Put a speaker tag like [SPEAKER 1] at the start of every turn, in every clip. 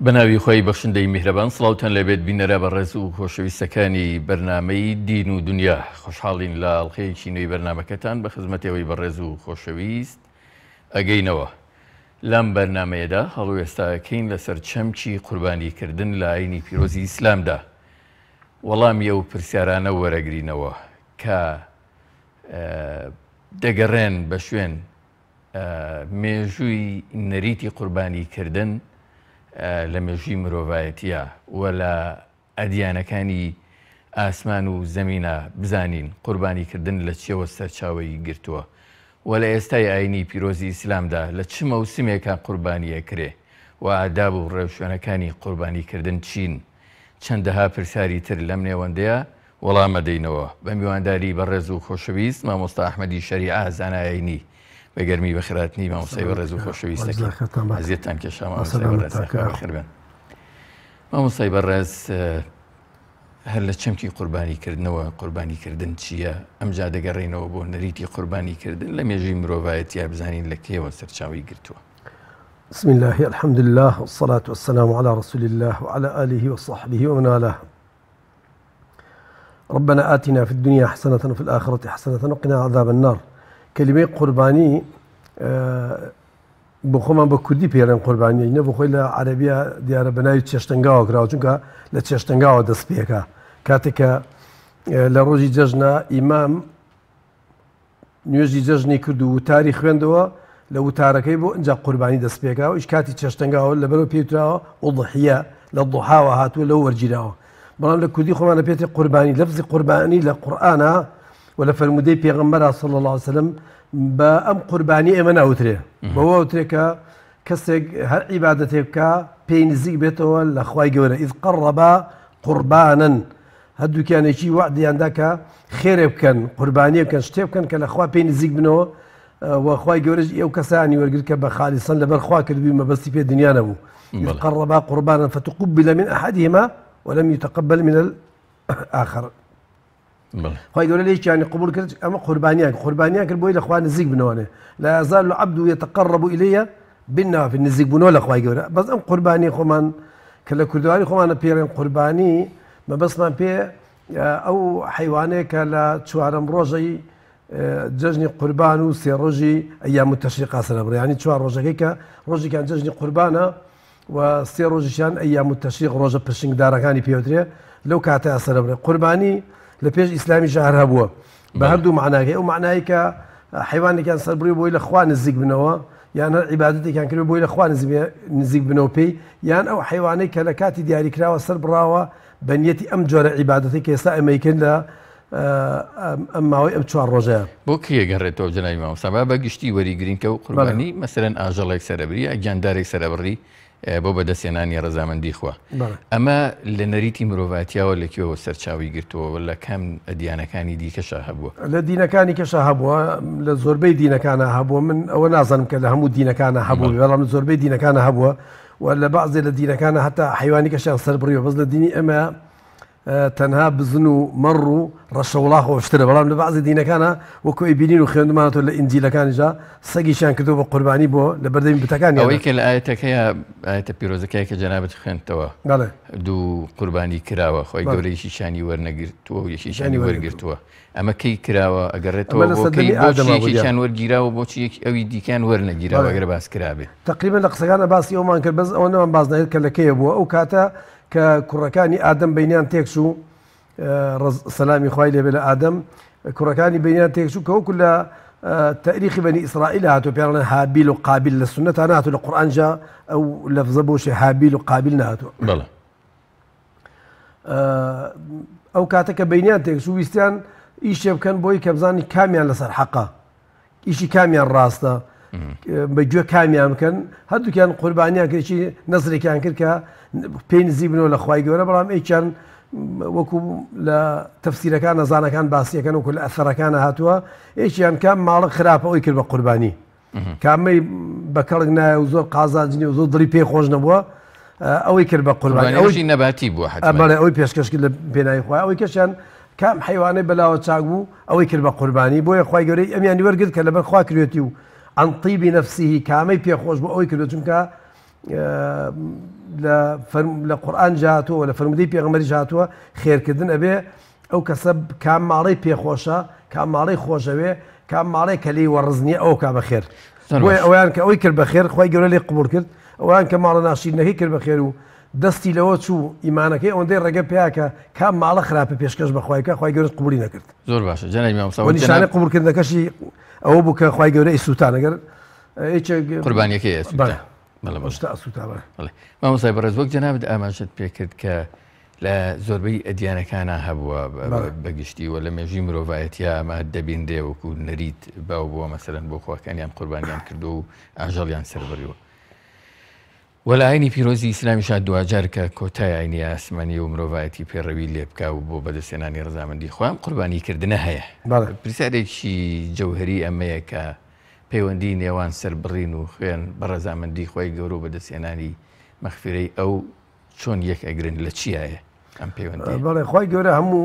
[SPEAKER 1] بەناوی خوای بەخشندەی میهرەبان سڵاوتان لێبێت بینەرە بەڕێز و خۆشەویستەکانی بەرنامەی دین و دنیا خۆشحاڵین لە ئەڵقەیەکی نوێی بەرنامەکەتان بە خزمەتەوەی بەڕێز و خۆشەویست ئەگەینەوە لەم بەرنامەیەدا هەڵوێستاکەین لەسەر چەمکی قوربانیکردن لە ئاینی پیرۆزی ئیسلامدا وەڵامی ئەو پرسیارانە وەرەگرینەوە کە دەگەڕێن بە شوێن مێژووی نەریتی قوربانی کردن لە مێژووی مرۆڤایەتیە و لە ئەدیانەکانی ئاسمان و زەمینە بزانین قوربانی کردن لە چیەوە سەرچاوەی گرتووە و لە ئێستای ئاینی پیرۆزی ئیسلامدا لە چ مەوسمێکا قوربانی ئەکرێ و ئاداب و ڕێوشوێنەکانی قوربانی کردن چین چەندەها پرسیاری تر لەم نێوەندەیا وەڵام ئەدەینەوە. بە میوانداری بەڕێز و خۆشەویست مامۆستا ئەحمەدی شەریعە زانای ئاینی بە گەرمی بەخێرهاتنی مامۆستای بەڕێز و خۆشەویست دەکەین. ئەزیەتتان کێشا مامۆستای بەڕێز بەخێر بێن. مامۆستای بەڕێز هەر لە چەمکی قوربانیکردنەوە قوربانیکردن چییە؟ ئەمجا دەگەڕێینەوە بۆ نەریتی قوربانیکردن لە مێژووی مرۆڤایەتیا بزانین لە کەیەوە سەرچاوەی گرتووە.
[SPEAKER 2] بسم الله الحمد لله والصلاة والسلام على رسول الله وعلى آله وصحبه ومن والاه ربنا آتنا في الدنيا حسنة وفي الآخرة حسنة وقنا عذاب النار. کەلیمەی قوربانی بۆ خۆمان بە کوردی پێڵێن قوربانی نە بۆ خۆی لە عەرەبیە دیارە بە ناوی چێشتەنگاوە کراوە چونکە لە چێشتەنگاوە دەست پێکا کاتێک کە لە ڕۆژی جەژنە ئیمام نوێژی جەژنی کرد و وتاری خوێندەوە لە وتارەکەی بۆ ئینجا قوربانی دەست پێکا و ئیش کاتی چێشتەنگاوە لەبەرەوە پێوتراوە ئوضحیە لە ضحاوە هاتووە لەو وەرگیراوە بەڵام لە کوردی خۆمانە پێتی قوربانی لەفزی قوربانی لە قورئانە و لە فەرموودەی پێغەمبەرا صلی الله علیه وسلم بە ئەم قوربانی ئێمە ناوترێ بەوە وترێ کە کەسێک هەر عیبادەتێک بکا پێی نزیک بێتەوە لە خوای گەورە ئیذ قەڕەبا قوربانا هەردووکیان یەکی وەعدیان دا کە خێرێ بکەن قوربانیە بکەن شتێ بکەن کە لە خوا پێی نزیک بنەوە و خوای گەورەش ئەو کەسانی وەرگر کە بە خالیسەن لەبەر خوا کردبووی مەبەستی پێ دنیا نەبوو إذ قربا قربانا فتقبل من أحدهما ولم يتقبل من الآخر خوای گەورە لێکیانی قبول کرد ئەمە قوربانیان قوربانیان کرد بۆی لە خوا نزیک بنەوەێ لا يزال العبد يتقرب إلي بالنوافل نزیک بوونەوە لە خوای گەورە بەس ئەم قوربانی خۆمان کە لە کوردەواری خۆمانە پێڵێن قوربانی مەبەستمان پێ ئەو حیوانەیە کە لە چوارەم ڕۆژەی جەژنی قوربان و سێ ڕۆژی ئەیام تەشریقا سەرەبڕێ یانی چوار ڕۆژەکەی کە ڕۆژێکیان جەژنی قوربانە و سێ ڕۆژیشیان ئەیام تەشریق ڕۆژە پرشنگدارەکانی پێوترێ لەو کاتە سەرەبڕێ قوربانی لە پێش ئیسلامی ژار هەبووە بە هەردوو معناکەی ئەو معنایی کە حیوانێکیان سەربڕی بۆی لە خوا نزیک بنەوە یان هەر عیبادەتێکیان کرد بۆی لە خوا نزیک بنەوە پێی یان ئەو حیوانەی کە لە کاتی دیاریکراوە سەر بڕاوە بە نیەتی ئەم جۆرە عیبادەتەی کە ئێستا ئەمەیکرد لە ئەم ماوەی ئەم چوار ڕۆژەیە.
[SPEAKER 1] بۆ کێ گەڕێتەوە جەنابی مامۆستا با بە گشتی وەریگرین کە قوربانی مەسەلەن ئاژەڵێک سەرەبری یا گیاندارێک سەرەبڕی بۆ بەدەستهێنانی ڕەزامەندی خوا ئەمە لە نەریتی مرۆڤاتیاوە لە کوێوە سەرچاوی گرتووە و لە کام دیانەکانی دیکەشا هەبووە؟
[SPEAKER 2] لە دینەکانی کەشا هەبووە لە زۆربەی دینەکانە هەبووە من ئەوە نازانم کە لە هەموو دینەکانە هەبوو بەڵام لە زۆربەی دینەکانە هەبووە و لە بەعزێ لە دینەکانە هەتا حیوانی کەشیان سەر بڕیوە بەس لە دینی ئێمە تەنها بزن و مەڕ و ڕەشەوڵاخ خۆشترە بەڵام لە بەعزی دینەکانە وەکو ئەیبینین و خوێندمانەتەوە لە ئینجیلەکانیشدا سەگیشیان کردووە بە قوربانی بۆ لە بەردەمی بتەکانیان.
[SPEAKER 1] ئەوەی کە لە ئایەتەکەیا ئایەتە پیرۆزەکەیە کە جەنابت خوێندتەوە
[SPEAKER 2] بەڵێ.
[SPEAKER 1] دوو قوربانی کراوە خوای گەورە یەکێکیانی وەرنەگرتووە و یەکێکیانی وەرگرتووە ئەمە کەی کراوە ئەگەڕێتەوە
[SPEAKER 2] ئەمە لە
[SPEAKER 1] بۆ کەی
[SPEAKER 2] سەردەمی
[SPEAKER 1] بۆچی
[SPEAKER 2] ئادەما بوو دیار.
[SPEAKER 1] یەکێکیان وەرگیراوە بۆچی یەک ئەوی دیکەیان وەرنەگیراوە
[SPEAKER 2] بەڵێ.
[SPEAKER 1] ئەگەر باس کرابێ.
[SPEAKER 2] تەقریبەن لە قسەکانا باسی ئەومان کرد بەس ئەوەنەمان باس نەکرد کە لە کەیە بووە ئەو کاتە کە کوڕەکانی ئادەم بەینیان تێکچوو ڕز سەلامی خوای لێبێ لە ئادەم کوڕەکانی بەینیان تێکچوو کە وەکو لە تاریخی بەنی ئیسرائیل هاتووە پێیان ئەڵێن هابیل و قابیل لە سوننەتا نەهاتوو لە قورئانجا ئەو لەفزە بۆ شێ هابیل و قابیل نەهاتووە.
[SPEAKER 1] بەڵێ.
[SPEAKER 2] ئەو کاتە کە بەینیان تێکچوو ویستیان ئیشێ بکەن بۆی کە بزانن کامیان لەسەر حەقە ئیشی کامیان ڕاستە بە گوێ کامیان بکەن هەردووکیان قوربانیان کرد یەکی نەزرێکیان کرد کە پێی نزیک بنەوە لە خوای گەورە بەڵام یەکیان وەکو لە تەفسیرەکان نەزانەکان باسیەکەن وەکو لە ئەثەرەکانە هاتووە یەکیان کام ماڵە خراپە ئەوی کرد بە قوربانی کامەی بە کەڵک نایە و زۆر قازانج نیە و زۆر دڵی پێی خۆش نەبووە ئەوەی کرد بە قوربانی
[SPEAKER 1] ئەوەی نەباتی بووە حەتمەن.
[SPEAKER 2] بەڵێ ئەوەی پێشکەش کرد لە پێناوی خوای ئەوەی کەشیان کام حەیوانەی بەلاوە چاک بوو ئەوەی کرد بە قوربانی بۆیە خوای گەورەی ئەمیانی وەرگرت کە لەبەر خوا کردوێتی و عن طیب نفسه کامەی پێ خۆش بوو ئەوەی کردوە چونکە لە قورئان هاتووە و لە فەرموودەی پێغەمبەریش هاتووە خێرکردن ئەبێ ئەو کەسە کام ماڵەی پێخۆشە کام ماڵەی خۆشەوێ کام ماڵێک کە لێی وەڕز نییە ئەو کا بەخێر. بۆیە ئەویان کە ئەوی کرد بەخێر خوای گەورە لێی قبوڵ کرد، ئەویان کە ماڵە ناشیرینەکەی کرد بەخێر و دەستی لەوە چوو ئیمانەکەی ئەوەندەی ڕێگە پیا کە کام ماڵە خراپە پێشکەش بە خوای بکا خوای گەورەش قبوڵی نەکرد.
[SPEAKER 1] زۆر باشە جەنابی مامۆستا
[SPEAKER 2] وە نیشانەی قبوڵکردنەکەشی ئەوە بوو کە خوای گەورە ئەیسووتان ئەگەر یەکێک
[SPEAKER 1] قوربانیەکەی ئەسووتا.
[SPEAKER 2] بەڵێ بەڵێ شتە ئەسووتا بەڵێ.
[SPEAKER 1] بەڵێ مامۆستای بەڕێز وەک جەنابت ئاماژەت پێکرد کە لە زۆربەی ئەدیانەکانا هەبووە بە گشتی و لە مێژووی مرۆڤایەتیا ئەمە دەبینرێ وەکو نەریت باو بووە مەسەلەن بۆ خواکانیان قوربانیان کردووە و ئاژەڵیان سەربڕیوە و لە ئاینی پیرۆزی ئیسلامیشا دواجار کە کۆتای ئاینی ئاسمانی و مرۆڤایەتی پێڕەوی لێ بکا و بۆ بەدەستهێنانی ڕەزامەندی خوا ئەم قوربانیکردنە هەیە. پرسیارێکی جەوهەری ئەمەیە کە پەیوەندی نێوان سەربڕین و خوێن بە ڕەزامەندی خوای گەورە و بەدەستهێنانی مەغفیرەی ئەو چۆن یەک ئەگرن لە چیایە ئەم پەیوەندیە؟
[SPEAKER 2] بەڵێ خوای گەورە هەموو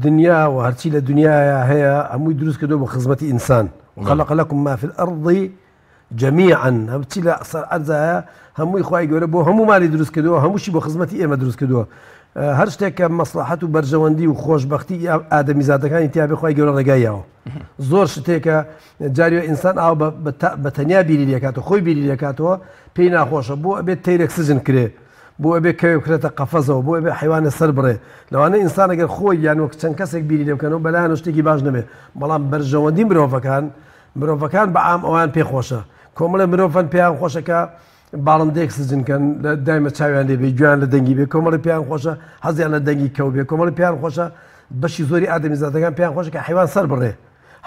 [SPEAKER 2] دنیا و هەرچی لە دنیایا هەیە هەمووی دروست کردو بۆ خزمەتی ئینسان خلق لكم ما في الأرض جميعا هەرچی لە سەر ئەرزایە هەمووی خوای گەورە بۆ هەموومانی دروست کردووە هەمووشی بۆ خزمەتی ئێمە دروست کردووە هەر شتێک کە مەسڵەحەت و بەرژەوەندی و خۆشببختی ئادەمیزادەکانی تیاابێ خوای گەورە ڕێگای یاوە زۆر شتێکە جاریوە ئینسان ئاو بە تەنیا بیری لێکاتەوە خۆی بیری لێکاتەوە پێی ناخۆشە بۆ ئەبێت تەیرێک سجن کرێ بۆ ئەبێ کەوێ بکرێتە قەفەزەوە بۆ ئەبێ حیوانە سەر بڕێ لەوانە ئینسان ئەگەر خۆی یان وەک چەند کەسێک بیری لێ بکەنەوە بەلایان شتێکی باش نەبێ بەڵام بەرژەوەندی مرۆڤەکان مرۆڤەکان بە عام ئەوان پێ خۆشە کۆمەڵێ مرۆڤن پێیان خۆشە کە باڵندەیەک سجن کەن دایمە چاویان لێ بێ گوێیان لە دەنگی بێ کۆمەڵی پێیان خۆشە حەزیان لە دەنگی کەو بێ کۆمەڵی پێیان خۆشە بەشی زۆری ئادەمیزادەکان پێیان خۆشە کە حیوان سەر بڕێ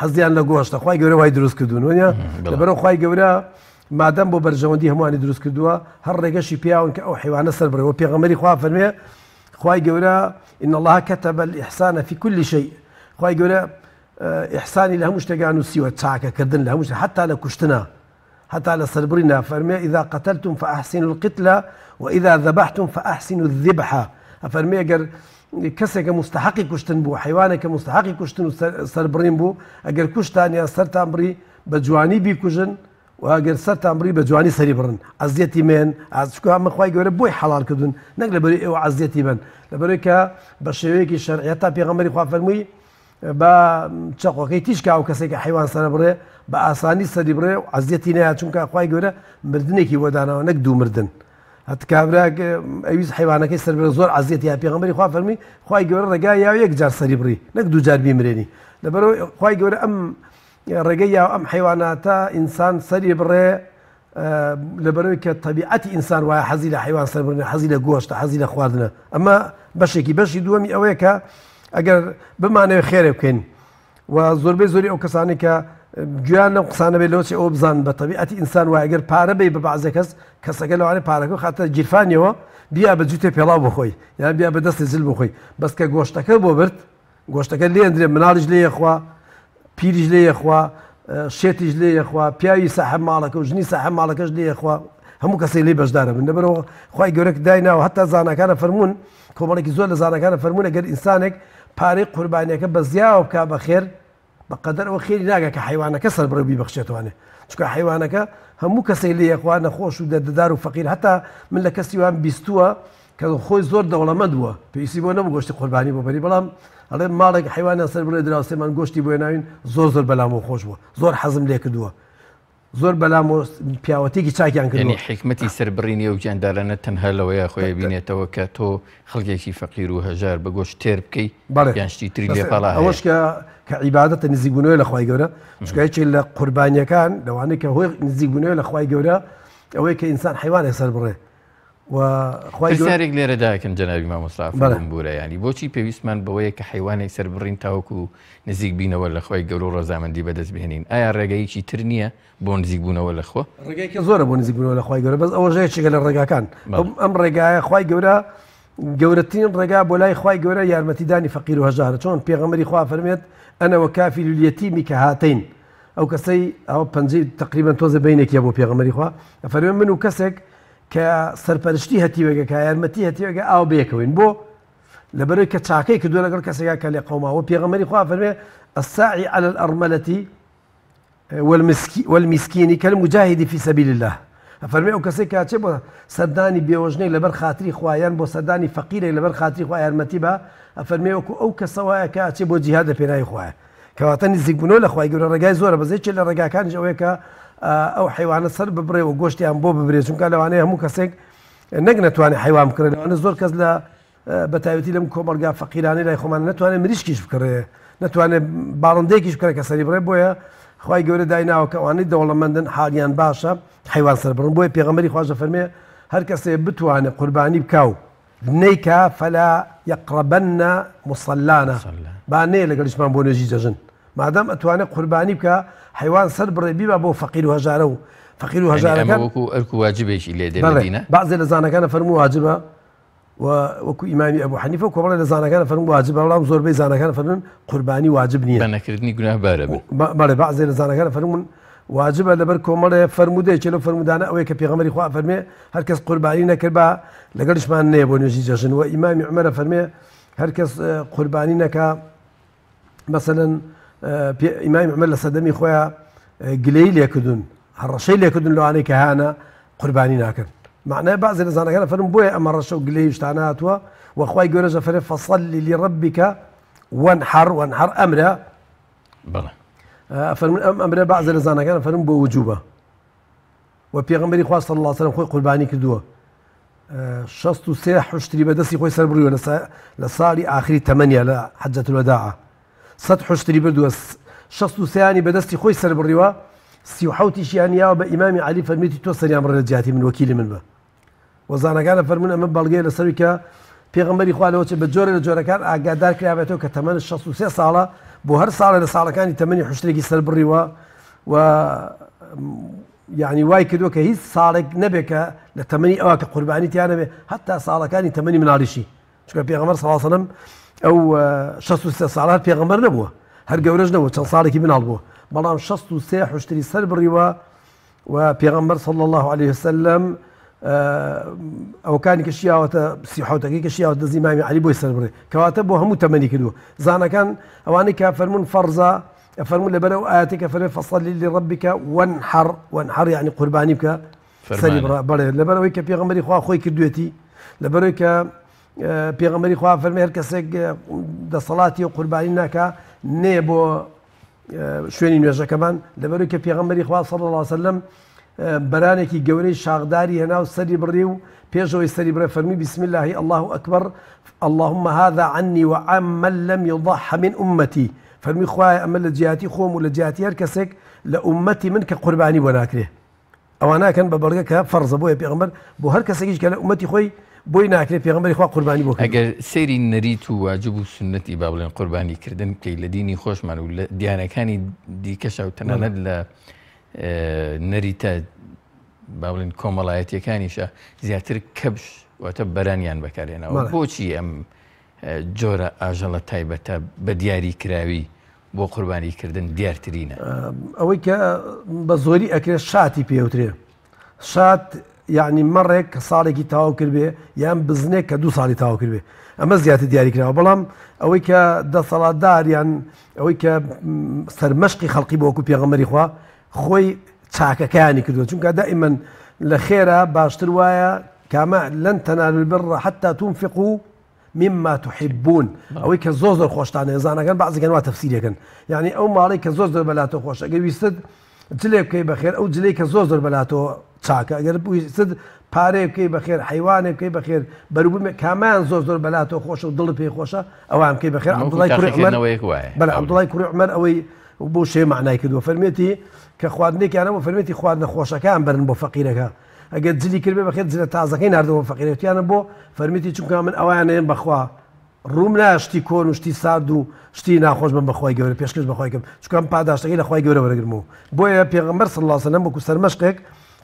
[SPEAKER 2] حەزیان لە گۆشتە خوای گەورە وای دروست کردوون وەنیە لەبەرەوە خوای گەورە مادەم بۆ بەرژەوەندی هەمووانی دروست کردووە هەر ڕێگەشی پیاون کە ئەو حیوانە سەر بڕێ و پێغەمبەری خوا فەرمێ خوای گەورە إن الله كتب الإحسان في كل شيء خوای گەورە ئیحسانی لە هەموو شتێکا نووسیوە چاکەکردن لە هەموو شتێک حتا لە کوشتنا حتا لە سەربڕینا فەرمێ إذا قتلتم فأحسنوا القتلة وإذا ذبحتم فأحسنوا الذبح ئەفەرمێ گەر کەسێکە مستحقی کوشتن بوو حیوانێکە مستحقی کوشتن و سەربڕین بوو ئەگەر کوشتان یان سەرتان بڕی بە جوانی بیکوژن و ئەگەر سەرتان بڕی بە جوانی سەری بڕن ئەزیەتی مێن ئاز چکە ئەمە خوای گەورە بۆی حەڵال کردوون نەک لەبەری ئێوە ئەزیەتی بن لەبەرەوەی کە بە شێوەیەکی شەرعی هەتا پێغەمبەری خوا فەرمووی با چەقۆکەی تیژ کا ئەو کەسێک کە حەیوان سەرەبڕێ بە ئاسانی سەری بڕێ و ئەزیەتی نەیا چونکە خوای گەورە مردنێکی بۆ داناوە نەک دوو مردن هەت کابرا ئەویست حەیوانەکەی سەر بڕێ زۆر ئەزیەتی یا پێغەمبەری خوا فەرمی خوای گەورە ڕێگا یا یەک جار سەری بڕی نەک دوو جار بیمرێنی لەبەرەوە خوای گەورە ئەم ڕێگەی یا ئەم حەیواناتە ئینسان سەری بڕێ لەبەرەوەی کە تەبیعەتی ئینسان وایە حەزی لە حەیوان سەربڕینە حەزی لە گۆشتە حەزی لە خواردنە ئەمە بەشێکی بەشی دووەمی ئەوەیە کە ئەگەر بمانەوێت خێرێ بکەین و زۆربەی زۆری ئەو کەسانی کە گویان لەم قسانە بێت لەوە ئەوە بزان بە تەبیعەتی ئینسان وایە گەر پارە بی بە بەعزێ کەس کەسەکە لەوانەیە پارەکە خاتە گیرفانیەوە بیا بە جووتێ پێڵاو بخۆی یان بیا بە دەستی جل بخۆی بەس کە گۆشتەکە بۆ برد گۆشتەکە لێندرێ مناڵیش لێ یەخوا پیریش لێ یەخوا شێتیش لێ یەخوا پیاوی ساحب ماڵەکە و ژنی ساحب ماڵەکەش لێ یەخوا هەموو کەسێک لێ بەشدارە بن لەبەرەوە خوای گەورە دایناوە هەتا زاناکانە فەرموون کۆمەڵێکی زۆر لە زاناکانە فەرموون ئەگەر ئینسانێک پارەی قوربانیەکە بە زیاوە بکا بە خێر بە قەدەر ئەوە خێری ناگا کە حەیوانەکە سەربڕێ و بیبەخشێتوانێ چونکە حەیوانەکە هەموو کەسێک لێ یەخوا نەخۆش و دەردەدار و فەقیر هەتا من لە کەسی وام بیستووە کە خۆی زۆر دەوڵەمەند بووە پێویستی بۆ نەبوو گۆشتی قوربانی بۆ بەری بەڵام ئەڵێ ماڵێک حەیوانیان سەر بڕێ دراوسێمان گۆشتی بۆ ناوین زۆر زۆر بەلامەوە خۆش بووە زۆر حەزم لێ کردووە زۆر بەلام و پیاوەتێکی چاکیان کردووە.
[SPEAKER 1] یەعنی حیکمەتی سەربڕینی ئەو گیاندارانە تەنها لەوەیا خۆی بینێتەوە کە تۆ خەڵکێکی فەقیر و هەژار بە گۆشت تێر بکەی یان شتی تری لێ پاڵا هەیە؟
[SPEAKER 2] ئەوەش کە کە عیبادەتە نزیکبوونەوەی لە خوای گەورە چونکە یەکێک لە قوربانیەکان لەوانەی کە هۆی نزیکبوونەوەی لە خوای گەورە ئەوەیە کە ئینسان حەیوانێک سەربڕێ و خوای گەورە
[SPEAKER 1] پرسیارێک لێرەدا ئەکەم جەنابی مامۆستا بمبورە یانی بۆچی پێویستمان بەوەیە کە حەیوانێک سەربڕین تاوەکو نزیک بینەوە لە خوای گەورە و ڕەزامەندی بەدەست بهێنین ئایا ڕێگەیەکی تر نییە بۆ نزیک بوونەوە لە خوا؟
[SPEAKER 2] ڕێگایەکی زۆرە بۆ نزیک بوونەوە لە خوای گەورە بەس ئەوەش یەکێکە لە ڕێگاکان ئەم ڕێگایە خوای گەورە گەورەترین ڕێگا بۆ لای خوای گەورە یارمەتیدانی فەقیر و هەژارە چۆن پێغەمبەری خوا فەرمێت أنا وكافل اليتيم كهاتين ئەو کەسەی ئەوە پەنجەی تقریبا تۆزە بینێکیە بۆ پێغەمبەری خوا ئەفەرمێ من و کەسێک کە سەرپەرشتی هەتیوێکە کە یارمەتی هەتیوێکە ئاو بەیەکەوەین بۆ لەبەرەوەی کە چاکەی کردووە لەگەڵ کەسێکا کە لێ قەوماوە پێغەمبەری خوا فەرمێ الساعی علی الأرملة والمسكين كالمجاهد في سبيل الله. ئەفەرمێ ئەو کەسەی کە ئەچێ بۆ سەردانی بێوەژنێک لەبەر خاتری خوا یان بۆ سەردانی فەقیرێک لەبەر خاتری خوا یارمەتی با، ئەفەرمێ وەکو ئەو کەسە وایە کە ئەچێ بۆ جیهاد لە پێناوی خوایە. کەواتە نزیکبوونەوە لە خوای گەورە ڕێگای زۆرە، بەس یەکێ لە ڕێگاکانیش ئەوەیە کە ئەو حەیوانە سەر ببڕێ و گۆشتیان بۆ ببرێ، چونکە لەوانەیە هەموو کەسێک نەک نەتوانێ حەیوان بکڕێ، لەوانەیە زۆر کەس لە بە تایبەتی لەم کۆمەڵگا فەقیرانەی لای خۆمان نەتوانێت مریشکیش بکڕێ، نەتوانێت باڵندەیەکیش بکڕێ کە سەری بڕێ، بۆیە خوای گەورە دایناوە کە ئەوانەی دەوڵەمەندن حاڵیان باشە حەیوان سەر بڕن، بۆیە پێغەمبەری خواش دەفەرمێ هەر کەسێ بتوانێ قوربانی بکا و نەیکا فلا یقربن مصلانا با نەیە لەگەڵیشمان بۆ نوێژی جەژن، مادام ئەتوانێ قوربانی بکا حەیوان سەر بڕێ بیبا بۆ فەقیر و هەژارە و فەقیر و
[SPEAKER 1] یعنی ئەمە
[SPEAKER 2] هەژارەکان.
[SPEAKER 1] وەکو ئەرک و واجبێکی لێ دێ لە
[SPEAKER 2] بەڵێ
[SPEAKER 1] دینە؟
[SPEAKER 2] بەعزێ لە زاناکان فەرموو واجبە و وەکو ئیمامی ئەبو حەنیفە و کۆمەڵێ لە زاناکان فەرموو واجبە، بەڵام زۆربەی زاناکان فەرموون قوربانی واجب نییە.
[SPEAKER 1] بە نەکردنی گوناهبارە بن.
[SPEAKER 2] بەڵێ بەعزێ لە زاناکان فەرموون واجبە لەبەر کۆمەڵێ فەرموودەیەکێ لەو فەرموودانە ئەوەیە کە پێغەمبەری خوا فەرمێ هەر کەس قوربانی نەکرد با لەگەڵیشمان نەیە بۆ نوێژی جەژن، و ئیمامی عومەرە فەرمێ هەر کەس قوربانی نەکا مەسەلەن ئیمامی عومەر لە سەردەمی خۆیان گلەیی لێکردوون، هەڕەشەی لێکردوون لەوانەی کە هەیانە قوربانی ناکەن. معنای بەعضێ لە زاناکان فەرموون بۆیە ئەمە ڕەشە و گلەیی و شتانە هاتووە و خوای گەورەش ئەفەرمێ فصل لربک وانحر، وانحر ئەمرە.
[SPEAKER 1] بەڵێ.
[SPEAKER 2] ئەفەرموون ئەم ئەمرە بەعضێ لە زاناکان فەرموون بۆ وجوبە و پێغەمبەری خوا صلی اللە علیه وسلم خۆی قوربانی کردووە، 63 حوشتری بە دەستی خۆی سەر بڕیوە لە ساڵی ئاخری تەمەنیا لە حەجەت الوداع 100 حوشتری بردووە، 63یانی بە دەستی خۆی سەر بڕیوە، 37یشیان یاوە بە ئیمامی عەلی فەرمیوتی تۆ سەریان بڕێ لە جیاتی من وەکیلی من بە. و زاناکان فەرموون ئەمە بەڵگەیە لەسەروی کە پێغەمبەری خوا لەوە چێ بە جۆرە لە جۆرەکان ئاگادار کرابێتەوە کە تەمەن 63 ساڵە بۆ هەر ساڵە لە ساڵەکانی تەمەنی حوشترێکی سەر بڕیوە و یعنی وای کردووە کە هیچ ساڵێک نەبێت کە لە تەمەنی ئەوە کە قوربانی تیا نەبێ هەتا ساڵەکانی تەمەنی مناڵیشی، چونکە پێغەمبەر صلی الله علیه وسلم ئەو 63 ساڵە هەر پێغەمبەر نەبووە، هەر گەورەش نەبووە، چەند ساڵێکی مناڵ بووە، بەڵام 63 حوشتری سەر بڕیوە و پێغەمبەر صلی الله علیه وسلم ئەوکانی کە شیاوەتە 37ەکەی کە شیاوەتە دەستی ئیمامی عەلی بۆی سەر بڕێ، کەواتە بۆ هەموو تەمەنی کردووە. زانەکان ئەوانەی کە فەرموون فەرزە فەرموون لەبەر ئەو ئاەتی کە فەرمووی فصل لربک وانحر، وانحر یعنی قوربانی بکە سەری بڕە. بەڵێ لەبەر ئەوەی کە پێغەمبەری خوا خۆی کردوێتی، لەبەرەوەی کە پێغەمبەری خوا فەرمی هەر کەسێک دەسەڵاتی و قوربانی ناکا نێ بۆ شوێنی نوێژەکەمان، لەبەرەوەی کە پێغەمبەری خوا صلی الله علیه وسلم بەرانێکی گەورەی شاخداری هێنا و سەری بڕی و پێشەوەی سەری بڕێ فەرمی بسم الله الله اکبر اللهم هذا عني وعمن لم يضح من امتي، فەرمی خوایە ئەمە لە جیاتی خۆم و لە جیاتی هەر کەسێک لە ئومەتی من کە قوربانی بۆ ناکرێ. ئەوان ناکەن بە بەڵگە کە فەرزە، بۆیە پێغەمبەر بۆ هەر کەسێکیش کە لە ئومەتی خۆی بۆی ناکرێ پێغەمبەری خوا قوربانی بۆ کردووە.
[SPEAKER 1] ئەگەر سەیری نەریت و واجب و سوننەتی با بڵێن قوربانی کردن بکەی لە دینی خۆشمان و لە دیانەکانی دیکەشا و تەنانەت لە نەریتە با بڵێن کۆمەڵایەتیەکانیشە زیاتر کەبش واتە بەرانیان بەکارهێناوە، بۆچی ئەم جۆرە ئاژەڵە تایبەتە بە دیاری کراوی بۆ قوربانی کردن دیارترینە؟
[SPEAKER 2] ئەوەی کە بە زۆری ئەکرێت شاتی پێوترێ، شات یعنی مەڕێک کە ساڵێکی تەواو کردبێ یان بزنێک کە 2 ساڵی تەواو کردبێ، ئەمە زیاتر دیاری کراوە. بەڵام ئەوەی کە دەسەڵاتدار یان ئەوەی کە سەرمەشقی خەڵقی بۆ وەکو پێغەمبەری خوا خۆی چاکەکانی کردووە، چونکە دائما لە خێرا باشتر وایە کامە لن تنالوا البر حتى تنفقوا مما تحبون، ئەوەی کە زۆر زۆر خۆشتانەیە. زانەکان بەعزێکیان وا تەفسیرەکەن، یعنی ئەو ماڵەی کە زۆر زۆر بەلاتۆ خۆشە، ئەگەر ویستت جلێ بکەی بەخێر ئەو جلەی کە زۆر زۆر بەلاتۆ چاکە، ئەگەر ویستت پارەیە بکەی بەخێر، حیوانێ بکەی بەخێر، بەروبوومێ کامیان زۆر زۆر بەلاتۆ خۆشە و دڵت پێی خۆشە ئەوان بکەی بەخێر. عەبدوڵای کوڕی عومەر بەڵێ، عەبدوڵای کوڕی عومەر ئەوەی بۆ شێ معنای کردووە، فەرمێتی کە خواردنێکیانە بۆ فەرمێتی خواردنە خۆشەکان بەرن بۆ فەقیرەکە، ئەگەر جلی کردبێ بەخێر جلە تازەکەی ناردەوە بۆ فەقیرە، وتیانە بۆ فەرمیتی چونکە من ئەویان نەیەم بەخوا ڕووم نایە شتی کۆن و شتی سارد و شتی ناخۆش بم بەخوای گەورە پێشکەش بەخوای کەم، چونکە ئەم پاداشتەکەی لە خوای گەورە وەرەگرمەوە. بۆیە پێغەمبەر صلی الله علیه وسلم وەکو سەرمەشقێک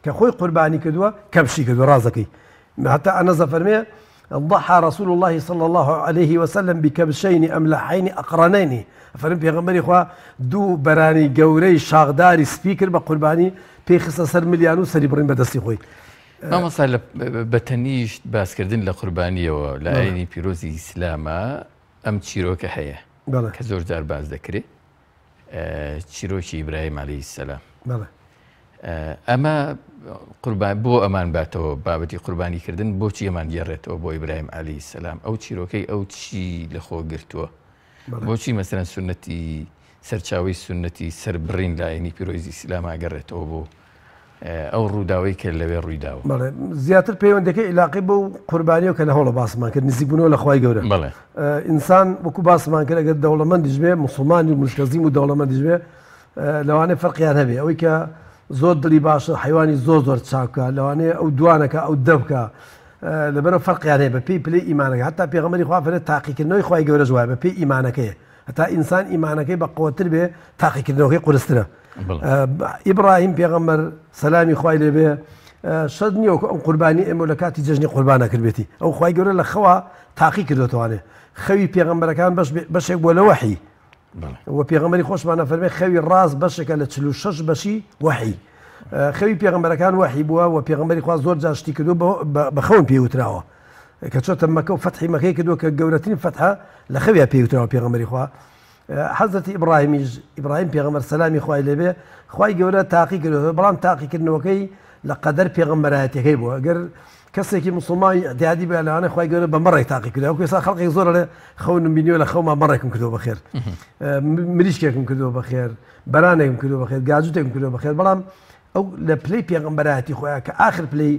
[SPEAKER 2] کە خۆی قوربانی کردووە کەبشی کردووە ڕازەکەی. حتى ئەنەس دەفەرمێ ضحى رسول الله صلى الله عليه وسلم بكبشين أملحين أقرنين، فەرمی پێغەمبەری خوا دوو بەرانی گەورەی شاخداری سپی کرد بە قوربانی، پێی خستە سەر ملیان و سەری بڕین بە دەستی خۆی.
[SPEAKER 1] مامۆستا بە تەنیشت باسکردن لە قوربانیەوە لە ئاینی پیرۆزی ئیسلامە ئەم چیرۆکە هەیە کە زۆر جار باس دەکرێت، چیرۆکی ئیبراهیم عەلەیهی سەلام. ئەمە قوربان بۆ ئەمان باتەوە بابەتی قوربانی کردن بۆچی ئەمان گێڕێتەوە بۆ ئیبراهیم عەلەیهی سەلام ئەو چیرۆکەی ئەو چی لەخۆ گرتووە بۆچی مەسەرەن سنەتی سەرچاوی سنەتی سەربڕین لە ئاینی پیرۆزی ئیسلام ئاگەڕێتەوە بۆ ئەو ڕووداوەی کە لەوێ ڕوویداوە.
[SPEAKER 2] بەڵێ زیاتر پەیوەندەکەی عیلاقەی بەو قوربانیەوە کە لە هەوڵە باسمان کرد نزیکبوونەوە لە خوای گەورە.
[SPEAKER 1] بەڵێ.
[SPEAKER 2] ئینسان وەکو باسمان کرد ئەگەر دەوڵەمەندیش بێ موسڵمانی و مولتەزیم و دەوڵەمەندیش بێ لەوانەیە فەرقیان هەبێ ئەوەی کە زۆر دڵی باشە حیوانی زۆر زۆر چاکە لەوانەیە ئەو دوانەکە ئەو دە بکە لەبەرەوە فەرقیان هەیە بە پێی پلەی ئیمانەکە هەتا پێغەمبەری خوا فەرمووی تاقیکردنەوەی خوای گەورەش وایە بە پێی ئیمانەکەیە هەتا ئینسان ئیمانەکەی بە قوتر بێ تاقیکردنەوەکەی قورسترە ئیبراهیم پێغەمبەر سەلامی خوای لێبێ شەرت نییە وەکو ئەم قوربانی ئێمە لە کاتی جەژنی قوربانە کردبێتی ئەو خوای گەورە لە خەوا تاقی کردوتوانێ خەوی پێغەمبەرەکان بەش بەشێک بۆ لە وەحی و پێغەمبەری خۆشمانە فەرمێ خەوی ڕاست بەشێکە لە 46 بەشی وەحی خەوی پێغەمبەرەکان وەحی بووە و پێغەمبەری خوا زۆر جار شتی کردو بە خەون پێ وتراوە کە چۆتە مەکە و فەتحی مەکەی کردووە کە گەورەترین فەتحە لە خەویا پێ وتراوە پێغەمبەری خوا حەزرەتی ئیبڕاهیمیش، ئیبڕاهیم پێغەمبەر سەلامی خوای لێ بێ، خوای گەورە تاقی کردۆتەوە، بەڵام تاقیکردنەوەکەی لە قەدەر پێغەمبەرایەتیەکەی بووە، گەر کەسێکی موسڵمانی ئیعتیادی بێ لەوانەیە خوای گەورە بە مەڕێک تاقی کردووە، وەکو ئێستا خەڵکێک زۆر ئەڵێ خەونم بینیوە لە خەوما مەڕێکم کردووە بەخێر، مریشکێکم کردووە بەخێر، بەرانێکم کردووە بەخێر، گاجوتێکم کردووە بەخێر، بەڵام ئەو لە پلەی پێغەمبەرایەتی خۆیان کە ئاخر پلەی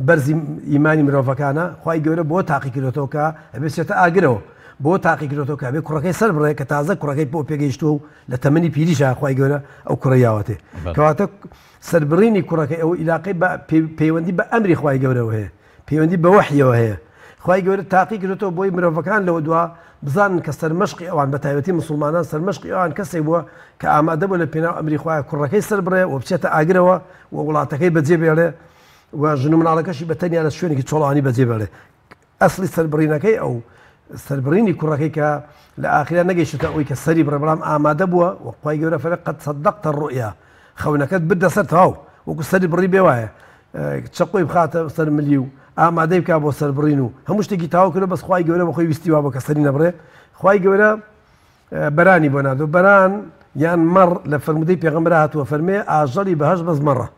[SPEAKER 2] بەرزی ئیمانی مرۆڤەکانە، خوای گەورە بۆ تاقی کردۆتەوە کە ئەبێ بچێتە ئاگرەوە، بۆ تاقی کردۆتەوە کە ئەبێ کوڕەکەی سەر بڕێ کە تازە کوڕەکەی پۆ پێگەیشتووە و لە تەمەنی پیریشا خوای گەورە ئەو کوڕەی یاوەتێ. کەواتە سەربڕینی کوڕەکەی ئەو ئیلاقەی بە پەیوەندی بە ئەمری خوای گەورەوە هەیە، پەیوەندی بە وەحیەوە هەیە. خوای گەورە تاقی کردۆتەوە بۆی مرۆڤەکان لەوە دوا بزانن کە سەرمەشقی ئەوان بە تایبەتی موسڵمانان سەرمەشقی ئەوان کەسێک بووە کە ئامادە بووە لە پێناو ئەمری خوایە کوڕەکەی سەر بڕێ و بچێتە ئاگرەوە و وڵاتەکەی بەجێ بێڵێ و ژن و مناڵەکەشی بە تەنیا لە شوێنێکی چۆڵانی بەجێ بێڵێ. ئەسڵی سەربڕینەکەی ئەو سەربڕینی کوڕەکەی کە لە ئاخرا نەگەیشتە ئەوی کە سەری بڕێ بەڵام ئامادە بووە و خوای گەورە فەرمووی قد صدقت الرؤیا خەونەکەت بردە سەر تەواو وەکو سەری بڕی بێ وایە چەقۆی بخاتە سەر ملی و ئامادەی بکا بۆ سەربڕین و هەموو شتێکی تەواو کردو بەس خوای گەورە بەخۆی ویستی وا بۆ کە سەری نەبڕێ خوای گەورە بەرانی بۆ ناردو بەران یان مەڕ لە فەرموودەی پێغەمبەر هاتووە فەرمێ ئاژەڵی بەهەشت بەس مەڕە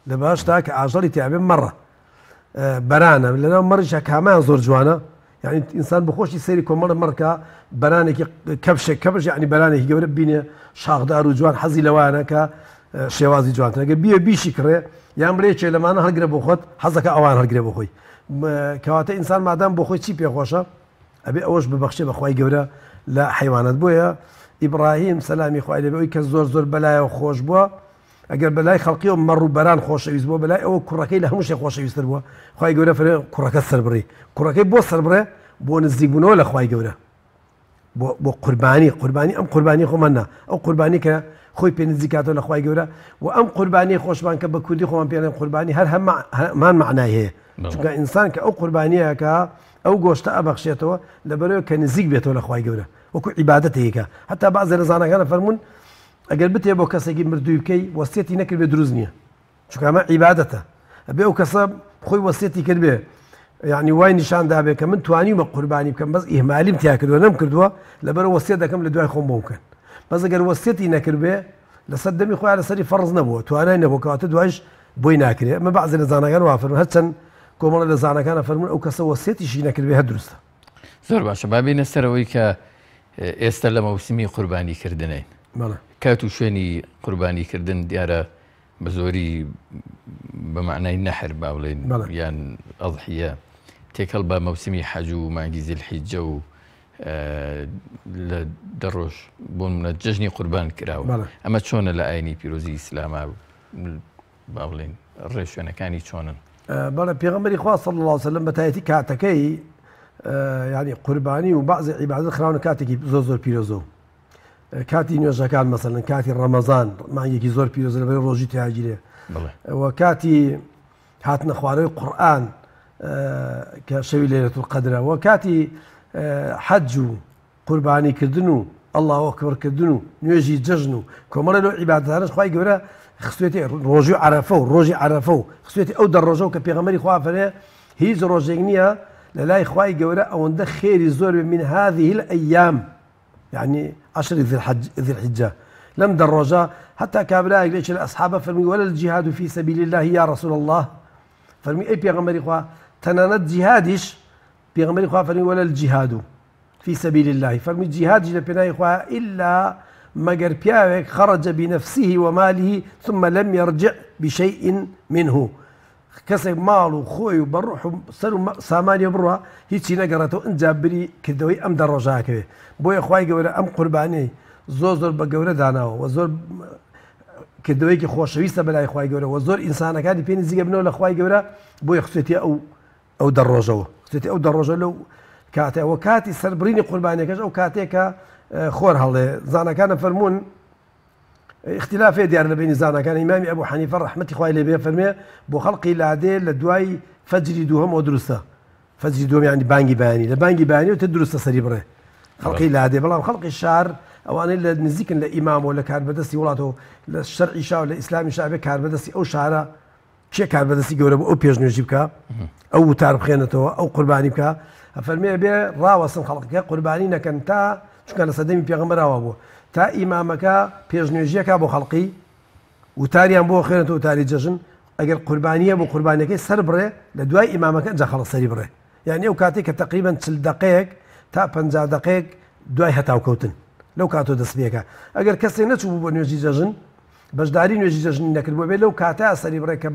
[SPEAKER 2] لە بەهەشتا کە ئاژەڵی تیاابێ مەڕە بەرانە لەناو مەڕیشا کامیان زۆر جوانە یعنی ئینسان بخۆشی سەیری کۆمەڵە مەڕکە بەرانێکی کەپشێک کەپش یعنی بەرانێکی گەورە بینێ شاخدار و جوان حەزی لەوانە کە شێوازی جوانترە گەر بیە بیشی کڕێ یان بڵێ چێ لەمانە هەڵگرە بۆ خۆت حەزەکە ئەوان هەڵگرێ بۆ خۆی کەواتە ئینسان مادام بۆ خۆی چی پێخۆشە ئەبێ ئەوەش ببەخشێ بە خوای گەورە لە حەیوانات بۆیە ئیبراهیم سەلامی خوای لێ بێ ئەوی کە زۆر زۆر بەلایەوە خۆش بووە ئەگەر بەلای خەڵکیەوە مەڕ و بەران خۆشەویست بووە بەلای ئەوە کوڕەکەی لە هەموو شتێک خۆشەویستتر بووە خوای گەورە فەرمووی کوڕەکەت سەربڕی کوڕەکەی بۆ سەربڕێ بۆ نزیکبوونەوە لە خوای گەورە بۆ بۆ قوربانی قوربانی ئەم قوربانی خۆمان نا ئەو قوربانی کە خۆی پێ نزیکاتەوە لە خوای گەورە و ئەم قوربانی خۆشمان کە بە کوردی خۆمان پێڵێن قوربانی هەر هەمان معنای هەیە چونکە ئینسان کە ئەو قوربانیەکە ئەو گۆشتە ئەبەخشێتەوە لەبەرەوە کە نزیک بێتەوە لە خوای گەورە وەکو عیبادەتێکە هەتا بەعزێ لە زاناکانە فەرموون ئەگەر بتێ بۆ کەسێکی مردووی بکەی وەسیەتی نەکردبێ دروست نییە چونکە ئەمە عیبادەتە ئەبێ ئەو کەسە خۆی وەسیەتی کردبێ یعنی وای نیشان دابێ کە من توانیومە قوربانی بکەم بەس ئیهمالیم تیا کردووە نەم کردووە لەبەر وەسیەت دەکەم لە دوای خۆم بۆم بکەن بەس ئەگەر وەسیەتی نەکردبێ لەسەر دەمی خۆیان لەسەری فەرز نەبووە توانای نەبوو کەواتە دوایش بۆی ناکرێ ئەمە بەعزێ لە زاناکان وا فەرموون هەرچەند کۆمەڵە لە زاناکانە فەرموون ئەو کەسە وەسیەتیشی نەکردبێ هەر دروستە.
[SPEAKER 1] زۆر باشە با بێینە سەر ئەوەی کە ئێستا لە مەوسمی قوربانی کردنین کات و شوێنی قوربانی کردن دیارە بە زۆری بە معنای نەحر با بڵێن یان ئەضحیە تێکەڵ بە مەوسمی حەج و مانگی زیلحیجە و لە دە ڕۆژ بۆ منە جەژنی قوربان کراوە ئەمە چۆنە لە ئاینی پیرۆزی ئیسلاما با بڵێین ڕێوشوێنەکانی چۆنن؟
[SPEAKER 2] بەڵێ پێغەمبەری خوا صلی اللە علیە وسلم بە تایبەتی کاتەکەی یعنی قوربانی و بەعضی عیبادەت خراونە کاتێکی زۆر زۆر پیرۆزە کاتی نوێژەکان مەسەلەن کاتی ڕەمەزان مانگێکی زۆر پیرۆزە لەبەر ڕۆژی تیاگیرێ و کاتی هاتنە خوارەوەی قورئان کە شەوی لەیلەت القەدرە و کاتی حەج و قوربانی کردن و اللە اکبر کردن و نوێژی جەژن و کۆمەڵێ لەو عیبادەتانەش خوای گەورە خستوێتی ڕۆژی عەرەفە و ڕۆژی عەرەفە و خستوێتی ئەو دە ڕۆژە و کە پێغەمبەری خوا فەرمێ هیچ ڕۆژێک نییە لە لای خوای گەورە ئەوەندە خێری زۆر بێ من هذه الأيام یعنی عشر ذي الحجة لەم دە ڕۆژە هەتا کابرایەک لە یەکێ لە ئەسحابە فەرمووی ولا الجهاد فی سبیل اللە یا رسول اللە فەرمووی ئەی پێغەمبەری خوا تەنانەت جیهادیش پێغەمبەری خوا فەرمووی ولا الجهاد فی سبیل اللە فەرمووی جیهادیش لە پێناوی خوا ئیلا مەگەر پیاوێک خرج بنفسه وماله ثم لم يرجع بشيء منه کەسێک ماڵ و خۆی و بە ڕوح و سەر و سامانیەوە بڕوا هیچی نەگەڕێتەوە ئنجا بری کردەوەی ئەم دە ڕۆژە ئەکەوێ بۆیە خوای گەورە ئەم قوربانیەی زۆر زۆر بە گەورە داناوە وە زۆر کردەوەیەکی خۆشەویستە بەلای خوای گەورە وە زۆر ئینسانەکانی پێ نزیکە بنەوە لە خوای گەورە بۆیە خستێتی ئەو ئەو دە ڕۆژەوە خستێتی ئەو دە ڕۆژە لەو کاتێ وە کاتی سەربڕینی قوربانیەکەش ئەو کاتێکە خۆر هەڵێ زانەکانە فەرمونون ئیختیلاف هەیە دیارە لە بەینی زاناکان ئیمامی ئەبو حەنیفە ڕەحمەتی خوای لێ بێ فەرمێ بۆ خەڵقی لادێ لە دوای فەجری دووهەمەوە دروستە فەجری دووەم یانی بانگی بەیانی لە بانگی بەیانیەوە تر دروستە سەری بڕێ خەڵقی لادێ بەڵام خەڵقی شار ئەوانەی لە نزیکن لە ئیمامەوە لە کاربەدەستی وڵاتەوە لە شەرعی شا و لە ئیسلامی شا بێ کاربەدەستی ئەو شارە کێ کاربەدەستی گەورە بوو ئەو پێشنوێژی بکا ئەو وتار بخێنێتەوە ئەو قوربانی بکا ئەفەرمێ بێ ڕاوەستن خەڵکەکە قوربانی نەکەن تا چونکە لە سەردەمی پێغەمبەراوە بوو تا ئیمامەکە پێشنوێژیەکە بۆ خەڵقی وتاریان بۆ خوێنێتەوە وتاری جەژن ئەگەر قوربانیە بۆ قوربانیەکەی سەر بڕێ لە دوای ئیمامەکە ئەنجا خەڵک سەری بڕێ یعنی ئەو کاتێک کە تقریبا 40 دقەیەک تا 50 دقەیەک دوای هەتاوکەوتن لەو کاتۆ دەست پێکە ئەگەر کەسێک نەچوو بوو بۆ نوێژی جەژن بەشداری نوێژی جەژنی نەکردبوو ئەبێ لەو کاتە سەری بڕێ کە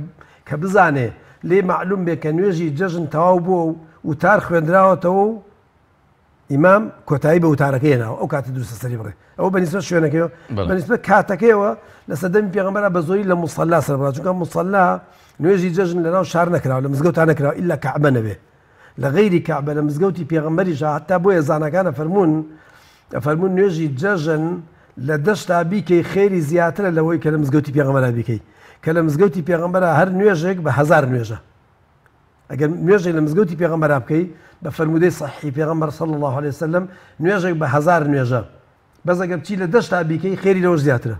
[SPEAKER 2] کە بزانێ لێی مەعلوم بێ کە نوێژی جەژن تەواو بووە و وتار خوێندراوەتەوە و ئیمام کۆتایی بە وتارەکەی هێناوە ئەو کاتە دروستە سەری بڕێ ئەوە بە نیسبەت شوێنەکەیەوە بە نیسبەت کاتەکەیەوە لە سەردەمی پێغەمبەرا بە زۆری لە موسەلا سەر بڕا چونکە موسەلا نوێژی جەژن لەناو شار نەکراوە لە مزگەوتا نەکراوە ئیلا کەعبە نەبێ لە غەیری کەعبە لە مزگەوتی پێغەمبەریشا هەتا بۆیە زاناکان ئەفەرموون ئەفەرموون نوێژی جەژن لە دەشتا بیکەی خێری زیاترە لەوەی کە لە مزگەوتی پێغەمبەرا بیکەی کە لە مزگەوتی پێغەمبەرا هەر نوێژێک بە هەزار نوێژە ئەگەر نوێژێک لە مزگەوتی پێغەمبەرا بکەی بە فەرموودەی صحیح پێغەمبەر صلی الله علیه وسلم نوێژێک بە هەزار نوێژە بەس ئەگەر بچی لە دەشتا بیکەی خێری لەوەش زیاترە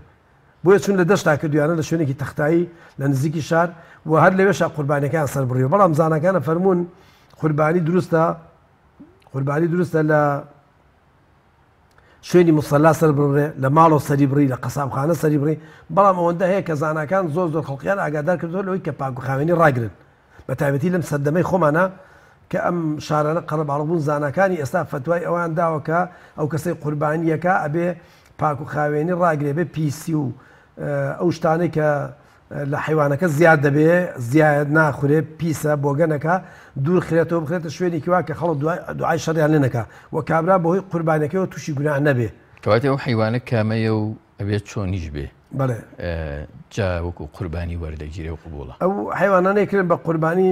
[SPEAKER 2] بۆیە چون لە دەشتا کردویانە لە شوێنێکی تەختایی لە نزیکی شار و هەر لەوێشا قوربانیەکەیان سەربڕیوە بەڵام زاناکانە فەرموون قوربانی دروستە قوربانی دروستە لە شوێنی مسەلا سەر بڕێ لە ماڵەوە سەری بڕی لە قەسابخانە سەری بڕی بەڵام ئەوەندە هەیە کە زاناکان زۆر زۆر خەڵقیان ئاگادار کردەوە لەوەی کە پاک و خاوێنی ڕاگرن بە تایبەتی لەم سەردەمەی خۆمانا کە ئەم شارانە قەرەباڵغ بوون زاناکانی ئێستا فەتوای ئەوەیان داوە کە ئەو کەسەی قوربانیەکە ئەبێ پاک و خاوێنی ڕاگرێ بێ پیسی و ئەو شتانەی کە لە حیوانەکە زیاد دەبێ زیاد ناخورێ پیسە بۆگەنەکە دوور خرێتەوە بخرێتە شوێنێکی وا کە خەڵک دوعای شەڕیان لێ نەکا و کابرا بەهۆی قوربانەکەیەوە تووشی گوناه نەبێ.
[SPEAKER 1] کەواتە ئەو حەیوانە کامەیە و ئەبێت چۆنیش بێ؟
[SPEAKER 2] بەڵێ.
[SPEAKER 1] جا وەکو قوربانی وەردەگیرێ و قبوڵە.
[SPEAKER 2] ئەو حەیوانانەی کرن بە قوربانی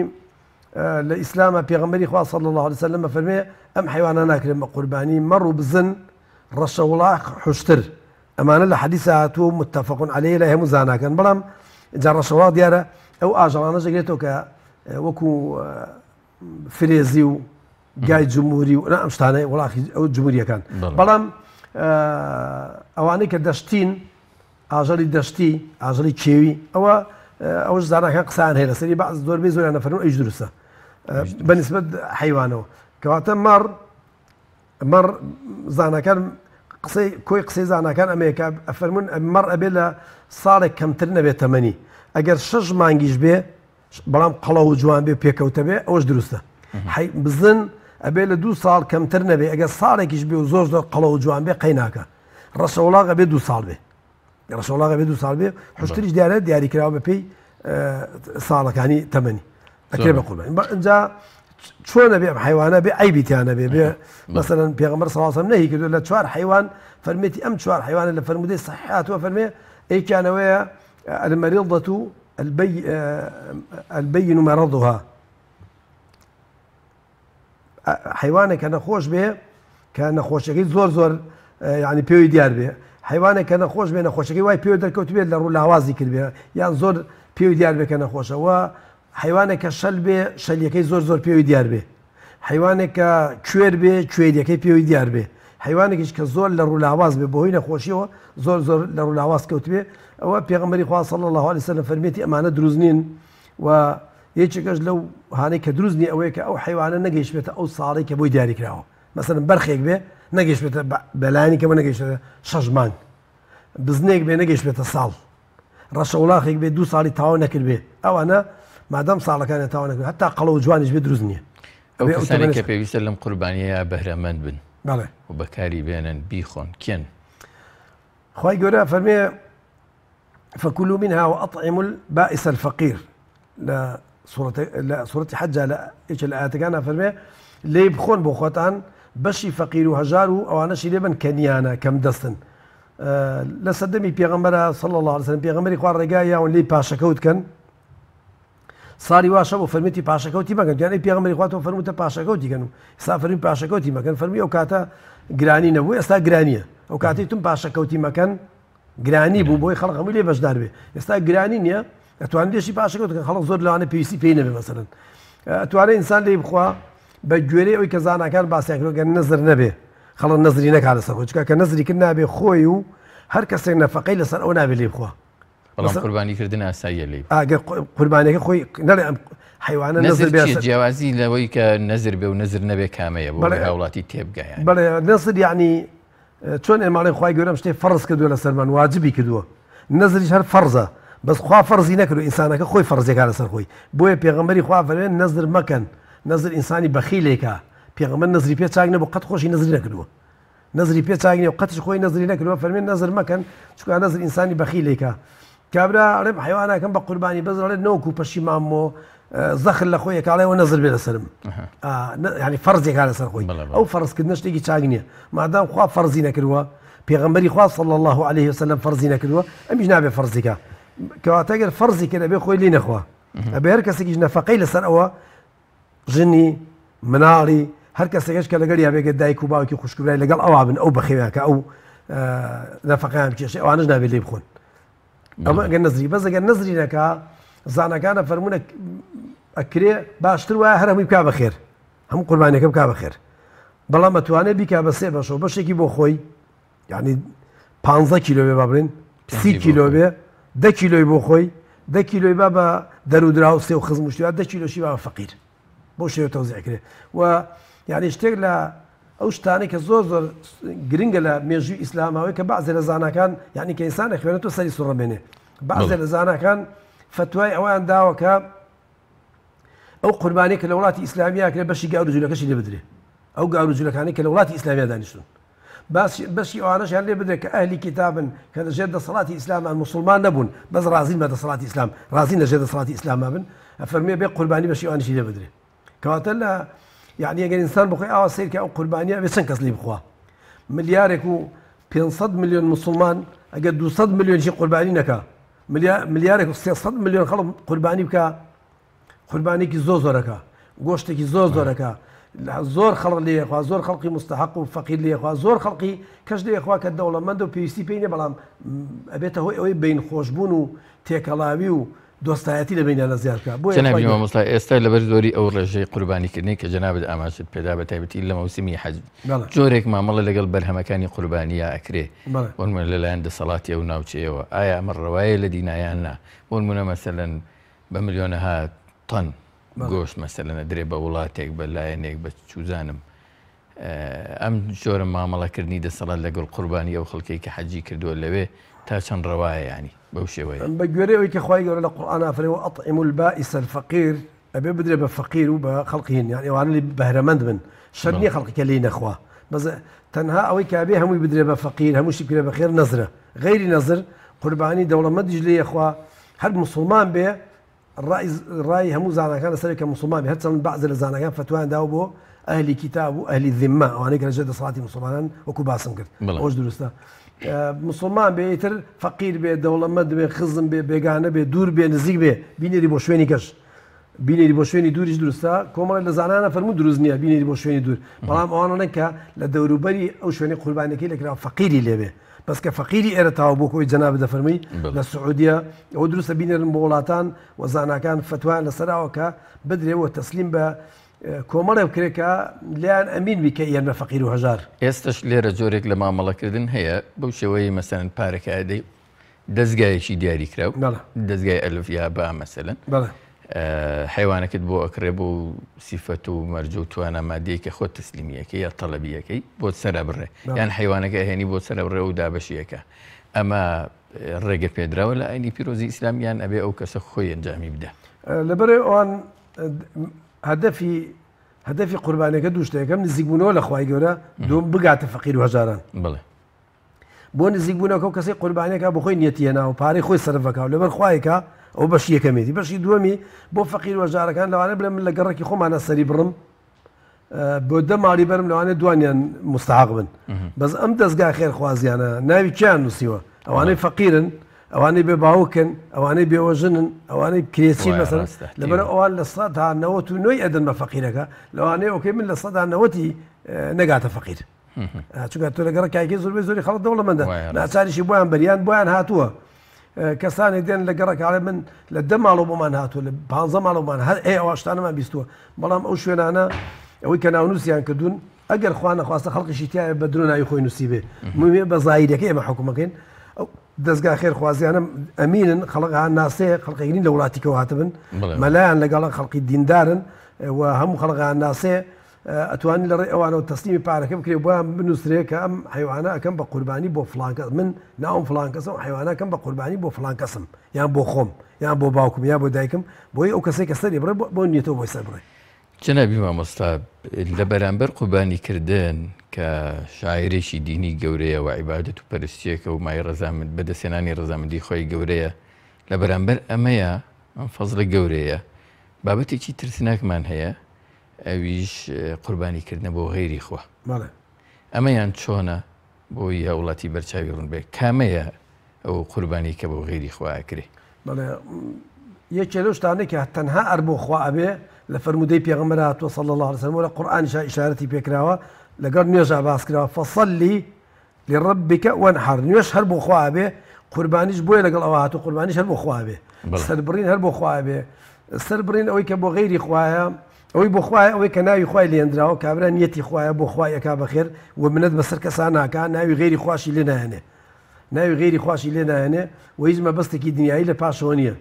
[SPEAKER 2] لە ئیسلامە پێغەمبەری خوا صلی اللە علیه وسلم ئەفەرمێ ئەم حەیوانە ناکرێن بە قوربانی مەڕ و بزن ڕەشە وڵاخ حوشتر ئەمانە لە حەدیثا هاتووە و متفق علیه لای هەموو زاناکان بەڵام جا ڕەشە وڵاخ دیارە ئەو ئاژەڵانەش دەگرێتەوە کە وەکو فرێزی و گای جمهوری و ئەم شتانەی وڵاخی ئەو جمهوریەکان بەڵام ئەوانەی کە دەشتین ئاژەڵی دەشتی ئاژەڵی کێوی ئەوە ئەوش زاناکان قسان هەیە لەسەری بەعز زۆربەی زۆریان نەفەرموون ئەویش دروستە بەنسبەت حەیوانەوە کەواتە مەڕ مەڕ زاناکان قسەی کۆی قسەی زاناکان ئەمەیە کە ئەفەرموون مەڕ ئەبێ لە ساڵێک کەمتر نەبێت تەمەنی ئەگەر شەش مانگیش بێ بەڵام قەڵەو و جوان بێ پێکەوتە بێ ئەوەش دروستە حەی بزن ئەبێ لە دوو ساڵ کەمتر نەبێ ئەگەر ساڵێکیش بێ و زۆر زۆر قەڵەو و جوان بێ قەی ناکە ڕەشەوڵاغ ئەبێ دوو ساڵ بێ ڕەشەوڵاغ ئەبێ دوو ساڵ بێ حشتریش دیارە دیاریکراوە بەپێی ساڵەکانی تەمەنی ئەکرێ بە قوربانی ئینجا چۆنە بێ ئەم حیوانە بێ عیبی تیا نەبێ بێ مەسەلەن پێغەمبەر صلی الله علیه و سلم نەهی کردو لە چوار حیوان فەرمێتی ئەم چوار حیوانە لە فەرموودەی صحیح هاتووە فەرمێ یەکیانەوەیە المریضة البین مرضها حیوانێک کە نەخۆش بێ کە نەخۆشیەکەی زۆر زۆر یعنی پێوی دیار بێ حیوانێک کە نەخۆش بێ نەخۆشەکەی وای پێوە دەرکەوت بێت لە ڕوو لاوازی کرد بێ یان زۆر پێوی دیار بێ کە نەخۆشەوە حیوانێک کە شەل بێ شەلیەکەی زۆر زۆر پێوی دیار بێ حەیوانێک کە کوێر بێ کوێریەکەی پێوەی دیار بێ حەیوانێکیش کە زۆر لە ڕوولاواز بێ بەهۆی نەخۆشیەوە زۆر زۆر لە ڕوولاواز کەوتبێ ئەوە پێغەمبەری خوا صلی الله علیه وسلم فەرمیەتی ئەمانە دروست نین و یەکێکەش لەو هانەی کە دروست نیە ئەوەیە کە ئەو حەیوانە نەگەیشتبێتە ئەو ساڵەی کە بۆی دیاری کراوە مەسەلەن بەرخێک بێ نەگەیشتبێتە بەلایەنی کەمە نەگەیشتێتە شەش مانگ. بزنێک بێ نەگەیشتبێتە ساڵ، ڕەشەوڵاخێک بێ دوو ساڵی تەواو نەکردبێ، ئەوانە مادام ساڵەکانیان تەواو نەکردووە هەتا قەڵەو و جوانیش بێ دروست نییە.
[SPEAKER 1] ئەو کەسانەی کە پێویستە لەم قوربانییە بەهرەمەند بن
[SPEAKER 2] بەڵێ
[SPEAKER 1] و بەکاری بێنن بیخۆن کێن؟
[SPEAKER 2] خوای گەورە ئەفەرمێ فكلوا منها وأطعموا البائس الفقير لە سورة لە سورەتی حەجا لە یەکێ لە ئاەتەکان ئەفەرمێ لێی بخۆن بۆ خۆتان بەشی فەقیر و هەژار و ئەوانەشی لێ بن کە نیانە کەم دەستن لە سەردەمی پێغەمبەرە صلی الله علیه وسلم پێغەمبەری خوا ڕێگا یاون لێی پاشەکەوت کەن ساڵی واشە بۆ فەرمیتی پاشەکەوتی مەکەن یان ئەی پێغەمبەری خوا تۆ فەرمووتە پاشەکەوتی کەن و ئێستا فەرمی پاشەکەوتی مەکەن فەرمی ئەو کاتە گرانی نەبوو ئێستا گرانیە ئەو کاتەی تم پاشەکەوتی مەکەن گرانی بوو بۆی خەڵک هەمووی لێ بەشدار بێ ئێستا گرانی نییە ئەتوان لێشی پاشەکەوت کە خەڵک زۆر لەوانە پێویستی پێی نەبێ مەسەلەن ئەتوانێ ئینسان لێی بخوا بە گوێرەی ئەوەی کە زاناکان باسیان کردووە گەر نەزر نەبێ خەڵک نەزری نەکا لەسەر خۆی چونکە کە نەزری کرد نابێ خۆی و هەر کەسێک نەفەقەی لەسەر ئەو نابێ لێی بخوا
[SPEAKER 1] بەڵام قوربانی کردن ئاساییە لێی
[SPEAKER 2] ئەگەر قوربانیەکە خۆی نەڵێ ئەم حیوانە نەزر بێ
[SPEAKER 1] جیاوازی لەوەی کە نەزر بێ و نەزر نەبێ کامەیە بۆ هاوڵاتی تێبگا
[SPEAKER 2] بەڵێ نەزر یعنی چۆن ئێمە ئەڵێن خوای گەورە ئەم شتەی فەرز کردووە لەسەرمان واجبی کردووە نەزریش هەر فەرزە بەس خوا فەرزی نەکردو ئینسانەکە خۆی فەرزیەکا لەسەر خۆی بۆیە پێغەمبەری خوا فەرمێ نەزر مەکەن نەزر ئینسانی بەخیلێکە پێغەمبەر نەزری پێ چاک نەبوو قەت خۆشی نەزری نەکردووە نەزری پێ چاک نیە و قەتش خۆی نەزری نەکردووە فەرمێ نەزر مەکەن چونکە نەزر ئینسانی بەخیلێکە کابرا ئەڵێم حەیوانەکەم بە قوربانی بەس ئەڵێ نەوەکو پەشیمامۆ زەخر لە خۆی کاڵێەوە نەزر بێ لەسەرم ینی فەرزێکا لەسەر خۆی ئەو فەرزکردنە شتێکی چاک نییە مادام خوا فەرزی نەکردووە پێغەمبەری خوا صلی الله عليه وسلم فەرزی نەکردووە ئەمیش نابێ فەرزیکە کەواتە گەر فەرزی کرد ئەبێ خۆی لی نەخوا ئەبێ هەر کەسێکیش نەفەقەی لەسەر ئەوە ژنی مناڵی هەر کەسێکش کە لەگەڵ یاێگە دایک و باوکی خوشکبرای لەگەڵ ئەوا بن ئەو بەخێویان کە ئەو نەفەقەیان بکێشێ ئەوانش نابێت لێ بخۆن ئەمە ئەگەر نەزری بەس ئەگەر نەزری نەکا زانەکانە فەرمونە ئەکرێ باشتر وایە هەر هەمووی بکا بەخێر هەموو قوربانیەکە بکا بەخێر بەڵام ئەتوانێت بیکا بە سێ بەشەوە بەشێکی بۆ خۆی یعنی پ کیلۆ بێ با بڵێن سی کیلۆ بێ دە کیلۆی بۆ خۆی دە کیلۆی با بە دەرودرا و سێ و خزم و شتیا دە کیلۆشی با بە فەقیر بەو شێوە تەوزیع کرێ و یعنی شتێک لە ئەو شتانەی کە زۆر زۆر گرنگە لە مێژووی ئیسلامەوەی کە بەعزێ لە زاناکان یعنی کە ئینسان ئەخوێنێت تۆ سەری سوڕەمێنێ بەعزێ لە زاناکان فتوای ئەویان داوە کە ئەو قوربانی کە لە وڵاتی ئیسلامییا کرێ بەشی گاور و جولەکەشی لێ بدرێ ئەو گاور و جولەکانی کە لە وڵاتی ئیسلامییا دانیشتون بەشی ئەوانەشیان لێ بدرێت کە ئەهلی کیتابن کە لە ژێر دەسەڵاتی ئیسلامان موسڵمان نەبوون بەس ڕازین بە دەسەڵاتی ئیسلام ڕازین لە ژێر دەسەڵاتی ئیسلاما بن ئەفەرموێ بێ قوربانی بەشی ئەوانیشی لێ بدرێت کەواتە لە یعنی ئەگەر ئینسان بخۆی ئاوا سەیر کە ئەو قوربانیە ئەبێ چەند کەس لێ بخوا ملیارێک و 500 میلیۆن مسلمان ئەگەر 200 میلیۆنشی قوربانی نەکا ملیارێک و 300 میلیۆن خەڵک قوربانی بکە قوربانێکی زۆر زۆرەکە گۆشتێکی زۆر زۆرەکە زۆر خەڵک لێخوا زۆر خەڵکی مستحق و فەقیر لێخوا زۆر خەڵکی کەش لێخوا کە دەوڵەمەند و پێویستی پێی نیە بەڵام ئەبێتە هۆی ئەوەی بین خۆشببوون و تێکەڵاوی و دۆستایەتی لە بینیانە زیاد بکە بۆیە
[SPEAKER 1] جەنابی مامۆستا ئێستا لەبەر زۆری ئەو ڕێژەی قوربانیکردنی کە جەنابت ئاماژت پێدا بە تایبەتی لە مەوسمی حەج جۆرێک مامەڵە لەگەڵ بەرهەمەکانی قوربانیە ئەکرێ بۆ نمونە لەلایەن دەسەڵاتی ئەو ناوچەیەوە ئایا ئەمە ڕەوایە لە دینا یان نا بۆ نمونە مەسەلەن بە ملیۆنەها تەن گۆشت مەسەلەن ئەدرێ بە وڵاتێک بە لایەنێک بە چوزانم ئەم جۆرە مامەڵەکردنی دەسەڵات لەگەڵ قوربانی ئەو خەڵکەی کە حەجی کردووە لەوێ تا چەند ڕەوایە یانی بەو شێوەیە؟
[SPEAKER 2] بە گوێرەی ئەوەی کە خوای گەورە لە قورئانا فەرمی وأطعموا البائس الفقیر ئەبێ بدرێ بە فەقیر و بە خەڵکی هین یان ئەوانە لێ بەهرەمەند بن شەرت نییە خەڵکی کە لێی نەخوا بەس تەنها ئەوەی کە ئەبێ هەمووی بدرێ بە فەقیر هەمووشی بکرێ بە خێر نەزرە غەیری نەزر قوربانی دەوڵەمەندیش لێ یەخوا هەر موسڵمان بێ ڕای ڕای هەموو زاناکان لەسەر کە موسڵمان بێ هەرچەند بەعزێ لە زاناکان فەتوایان داوە بۆ ئەهلی کیتاب و ئەهلی ذمە ئەوانەی کە لەژێر دەسەڵاتی موسڵمانان وەکو باسم کرد ئەوەش دروستە موسڵمان بێ ئیتر فەقیر بێ دەوڵەمەند بێ خزم بێ بێگانە بێ دوور بێ نزیک بێ بینێری بۆ شوێنی کەش بینێری بۆ شوێنی دووریش دروستە کۆمەڵێک لە زانانە فەرموو دروست نییە بینێری بۆ شوێنی دوور بەڵام ئەوانە کە لە دەوروبەری ئەو شوێنی قوربانەکەی لەکرا فەقیری لێبێ بەس کە فەقیری ئێرە تاوە بۆ کۆی جەنابت دەفەرمووی لە سعودیە ئەوە دروستە بینێرن بۆ وڵاتان و زاناکان فەتوایان لەسەراوە کە بدرێ و تەسلیم بە کۆمەڵێ بکرێ کە لێیان ئەمین بی کە ئیەن بە فەقیر و هەژار.
[SPEAKER 1] ئێستەش لێرە جۆرێک لە مامەڵەکردن هەیە بەو شێوەیەی مەسەلەن پارەکە ئەدەی دەزگایەکی دیاریکراو دەزگای ئەلف یا با مەسەلەن حیوانەکەت بۆ ئەکڕێ بۆ سیفەت و مەرج و توانا مادەی کە خۆت تەسلیمیەکەی یا تەڵەبیەکەی بۆ سەرە بڕێ یان حیوانەکە هێنی بۆ سەرە بڕێ و دابەشیەکە. ئەمە ڕێگە پێدراوە لە ئاینی پیرۆزی ئیسلام یان ئەبێ ئەو کەسە خۆی ئەنجامی بدە؟
[SPEAKER 2] لەبەر ئەوان هەدەفی هەدەفی قوربانەکە دوو شتە یەکەم نزیکبوونەوە لە خوای گەورە دووەم بگاتە فەقیر و هەژاران.
[SPEAKER 1] بڵێ.
[SPEAKER 2] بۆ نزیکبوونەوە ئەو کەسەی قوربانیەکە بۆ خۆی نیەتی هێناوە و پارەی خۆی سەرف ئەکا و لەبەر خوایەکە ئەو بەشی یەکەمێتی بەشی دووەمی بۆ فەقیر و هەژارەکان لەوانەیە بڵێ من لە گەڕەکی خۆمانە سەری بڕم بۆ دە ماڵی بەرم لەوانەیە دوانیان مستحق بن بەس ئەم دەستگا خێرخوازیانە ناوی کیان نووسیوە ئەوانەی فەقیرن ئەوانەی بێ باوکن ئەوانەی بێوەژنن ئەوانەی کرێچی مەسەر لەبەر ئەوان 99% ئەدەن بە فەقیرەکە لەوانەیە ئۆکەی من 90% نەگاتە فەقیر چونکە تۆ لەگەڕ کاکی زۆربەی زۆری خەڵک دەوڵەمەندە ناچاریشی بۆیان بەریان بۆیان هاتووە کەسانێک دێن لە گەڕەکاڵێ من لە دە ماڵەوە بۆمان هاتووە لە پ ماڵەوەمان هەر ئێ ئەوە شتانەمان بیستووە بەڵام ئەو شوێنانە ئەوەی کە ناونووسیان کردوون ئەگەر خوا نەخواستە خەڵکیشی تایە بە درۆ ناوی خۆی نووسی بێ موێ بە زایرەکە ئێمە حکومەکەین ئەو دەستگا خێرخوازیانە ئەمینن خەڵک ناسێ خەڵکێک لە وڵاتیکەوە هاتبن مەلایان لەگەڵە خەڵکی دیندارن و هەموو خەڵکان ناسێ ئەتوانی لە ڕێی ئەوانەوە تەسلیمی پارەکە بکرێ بۆیان بنووسرێ کە ئەم حەیوانە ئەکەم بە قوربانی بۆ فڵان کەس من ناوم فڵان کەسە و حەیوانە ئەکەم بە قوربانی بۆ فڵان کەسم یان بۆ خۆم یان بۆ باوکم یان بۆ دایکم بۆی ئەو کەسەی کە سەری بڕێ بۆ نیەتەوە بۆی سەر بڕێ.
[SPEAKER 1] جەنابی مامۆستا لە بەرامبەر قوربانی کردن کە شاعیرێکی دینی گەورەیە و عیبادەت و پەرستیەکە و مای ڕەزامەند بەدەستهێنانی ڕەزامەندی خوای گەورەیە لە بەرامبەر ئەمەیە ئەم فەزڵە گەورەیە بابەتێکی ترسناکمان هەیە ئەویش قوربانی کردنە بۆ غەیری خوا.
[SPEAKER 2] بەڵێ.
[SPEAKER 1] ئەمەیان چۆنە بۆی هاوڵاتی بەرچاوی ڕوون بێ کامەیە ئەو قوربانی کە بۆ غەیری خوا ئەکرێ؟
[SPEAKER 2] بەڵێ یەکێ لەو شتانەی کە تەنها ئەر بۆ خوا ئەبێ لە فەرموودەی پێغەمبەر هاتووە صلی اللە علیە وسلم و لە قورئانیشا ئیشارەتی پێکراوە لەگەڵ نوێژا باس کراوە فصلی لربک وانحر نوێژ هەر بۆ خوا ئەبێ قوربانیش بۆیە لەگەڵ ئەوە هاتوو قوربانیش هەر بۆ خوا ئەبێ سەربڕین هەر بۆ خوا ئەبێ سەربڕین ئەوەی کە بۆ غەیری خوایە ئەوەی بۆ خوایە ئەوەی کە ناوی خوای لێنراوە کابرا نیەتی خوایە بۆ خوای ئەکا بەخێر و منەت بەسەر کەسا ناکا ناوی غەیری خواشی لێ نایەنێ ناوی غەیری خواشی لێ نایەنێ و هیچ مەبەستێکی دنیایی لە پاشەوە نییە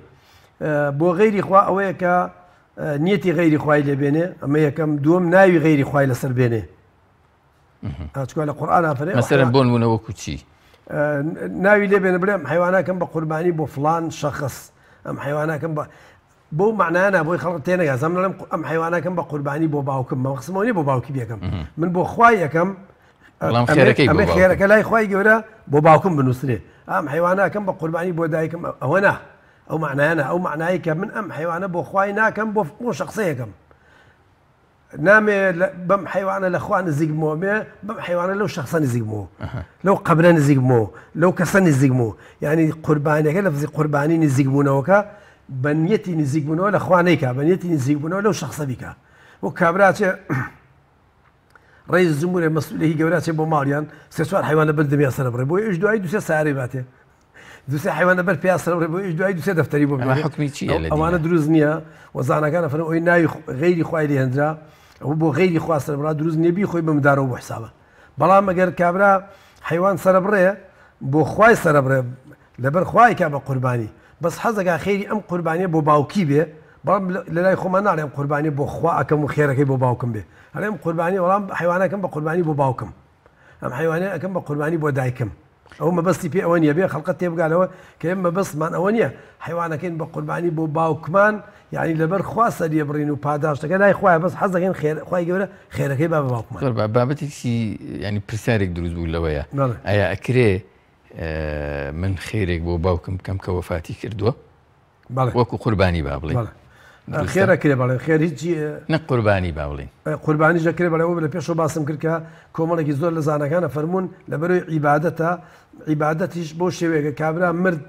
[SPEAKER 2] بۆ غەیری خوا ئەوەیە کە نیەتی غەیری خوای لێ بێنێ ئەمە یەکەم دووەم ناوی غەیری خوای لەسەر بێنێ چکە لە قورئان ئافرێ
[SPEAKER 1] مەسەلەن بۆ نمونە وەکو چی؟
[SPEAKER 2] ناوی لێ بێنە بڵێ ئەم حیوانەکەم بە قوربانی بۆ فلان شەخص ئەم حیوانەکەم بە بۆ معنایانە بۆی خەڵک تێنەگا زەم لەم ئەم حیوانەکەم بە قوربانی بۆ باوکم مەخسمەوە نیە بۆ باوکی بێکەم من بۆ خوای یەکەم
[SPEAKER 1] ئەمە
[SPEAKER 2] خێرەکە لای خوای گەورە بۆ باوکم بنووسرێ ئەم حیوانەکەم بە قوربانی بۆ دایکم ئەوە نا ئەو معنایانە ئەو معنایی کە من ئەم حیوانە بۆ خوای ناکەم بۆ بۆ شخصەیەکەم نامەوێ بەم حەیوانە لە خوا نزیک بمەوە مێ بەم حەیوانە لەو شخصە نزیک بمەوە لەو قەبرە نزیک بمەوە لەو کەسە نزیک بمەوە یعنی قوربانیەکە لە فزی قوربانی نزیک بوونەوەکە بە نیەتی نزیک بوونەوە لە خوا نیکا بە نیەتی نزیک بوونەوە لەو شخصە بیکا وەک کابرا چێ ڕێز جمهورێ مەسئولێکی گەورە چێ بۆ ماڵیان سێ چوار حەیوان لە بەر دەمیان سەرە بڕێ بۆ ئیش دوای دوسێ سارەی باتێ دوسێ حیوان لەبەر پیا سەر بۆ ئیش دوای دوسێ دەفتەری بۆ
[SPEAKER 1] ئەمە حکمی چییە لە
[SPEAKER 2] ئەوانە دروست نییە و زانەکان فەرموو ئەوی ناوی غەیری خوای لێ هێنرا ئەوە بۆ غەیری خوا سەربڕا دروست نییە بیخۆی بە مدارەوە بۆ حسابە بەڵام ئەگەر کابرا حیوان سەربڕێ بۆ خوای سەربڕێ لەبەر خوای کا بە قوربانی بەس حەزەکا خێری ئەم قوربانیە بۆ باوکی بێ بەڵام لە لای خۆمان ناڵێم قوربانی بۆ خوا ئەکەم و خێرەکەی بۆ باوکم بێ ئەڵێم قوربانی وەڵام حیوانەکەم بە قوربانی بۆ باوکم ئەم حیوانە ئەکەم بە قوربانی بۆ دایکم ئەوە مەبەستی پێ ئەوە نیە بێ خەڵقە تێبگا لەوە کە ئێمە مەبەستمان ئەوە نیە حەیوانەکەین بە قوربانی بۆ باوکمان یعنی لەبەر خوا سەریە بڕین و پاداشتەکە لای خوایە بەس حەز دەکەین خێر خوای گەورە خێرەکەی با بە باوکمان.
[SPEAKER 1] زۆر با بابەتێکی یعنی پرسیارێک دروست بوو لەوەیە ئایا ئەکرێ من خێرێک بۆ باوکم بکەم کە وەفاتی کردووە؟
[SPEAKER 2] بەڵێ.
[SPEAKER 1] وەکو قوربانی با بڵێین.
[SPEAKER 2] بەڵێ. خێر ئەکرێ بەڵێ خێر هیچ
[SPEAKER 1] نەک قوربانی با بڵێین.
[SPEAKER 2] قوربانیش ئەکرێ بەڵێ ئەوە لە پێشەوە باسم کرد کە کۆمەڵێکی زۆر لە زاناکان ئەفەرموون لەبەرەوەی عیبادەتە عیبادەتیش بەو شێوەیە کە کابرا مرد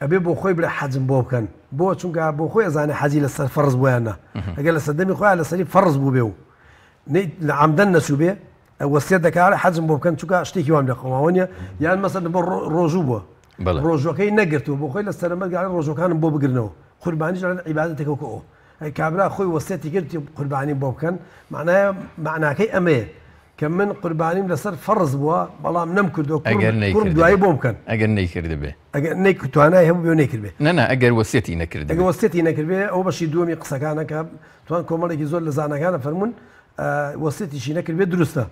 [SPEAKER 2] ئەبێ بۆ خۆی بڵێ حەجم بۆ بکەن بۆ چونکە بۆ خۆی ئەزانێ حەجی لەسەر فەرز بۆیان نا ئەگەر لە سەردەمی خۆیان لەسەری فەرز بووبێ و لە عەمدەن نەچووبێ وەسیەت دەکا ئەڵێ حەجم بۆ بکەن چونکە شتێکی وام لێ قەوماوە نییە یان مەسەلەن بۆ ڕۆژوو بووە ڕۆژوەکەی نەگرتووە بۆ خۆی لە سەرەمەرگ ئەڵێ ڕۆژوەکانم بۆ بگرنەوە قوربانیش ئەڵێن عیبادەتێکە وەکو ئەو ئەی کابرا خۆی وەسیەتی کرد قوربانیم بۆ بکەن معنایە معناکەی ئەمەیە کە من قوربانیم لەسەر فەرز بووە بەڵام نەمکردووە
[SPEAKER 1] ئەگەر
[SPEAKER 2] کوڕم دوایی بۆم بکەن
[SPEAKER 1] ئەگەر نەیکردبێ
[SPEAKER 2] ئەگەر نەیک توانای هەبوو بێ و نەیکردبێ
[SPEAKER 1] نا نا ئەگەر وەسیەتی نەکردبێ
[SPEAKER 2] ئەگەر وەسیەتی نەکردبێ ئەوە بەشی دووەمی قسەکانە کە توان کۆمەڵێکی زۆر لە زاناکانە فەرموون وەسیەتیشی نەکردبێ دروستە.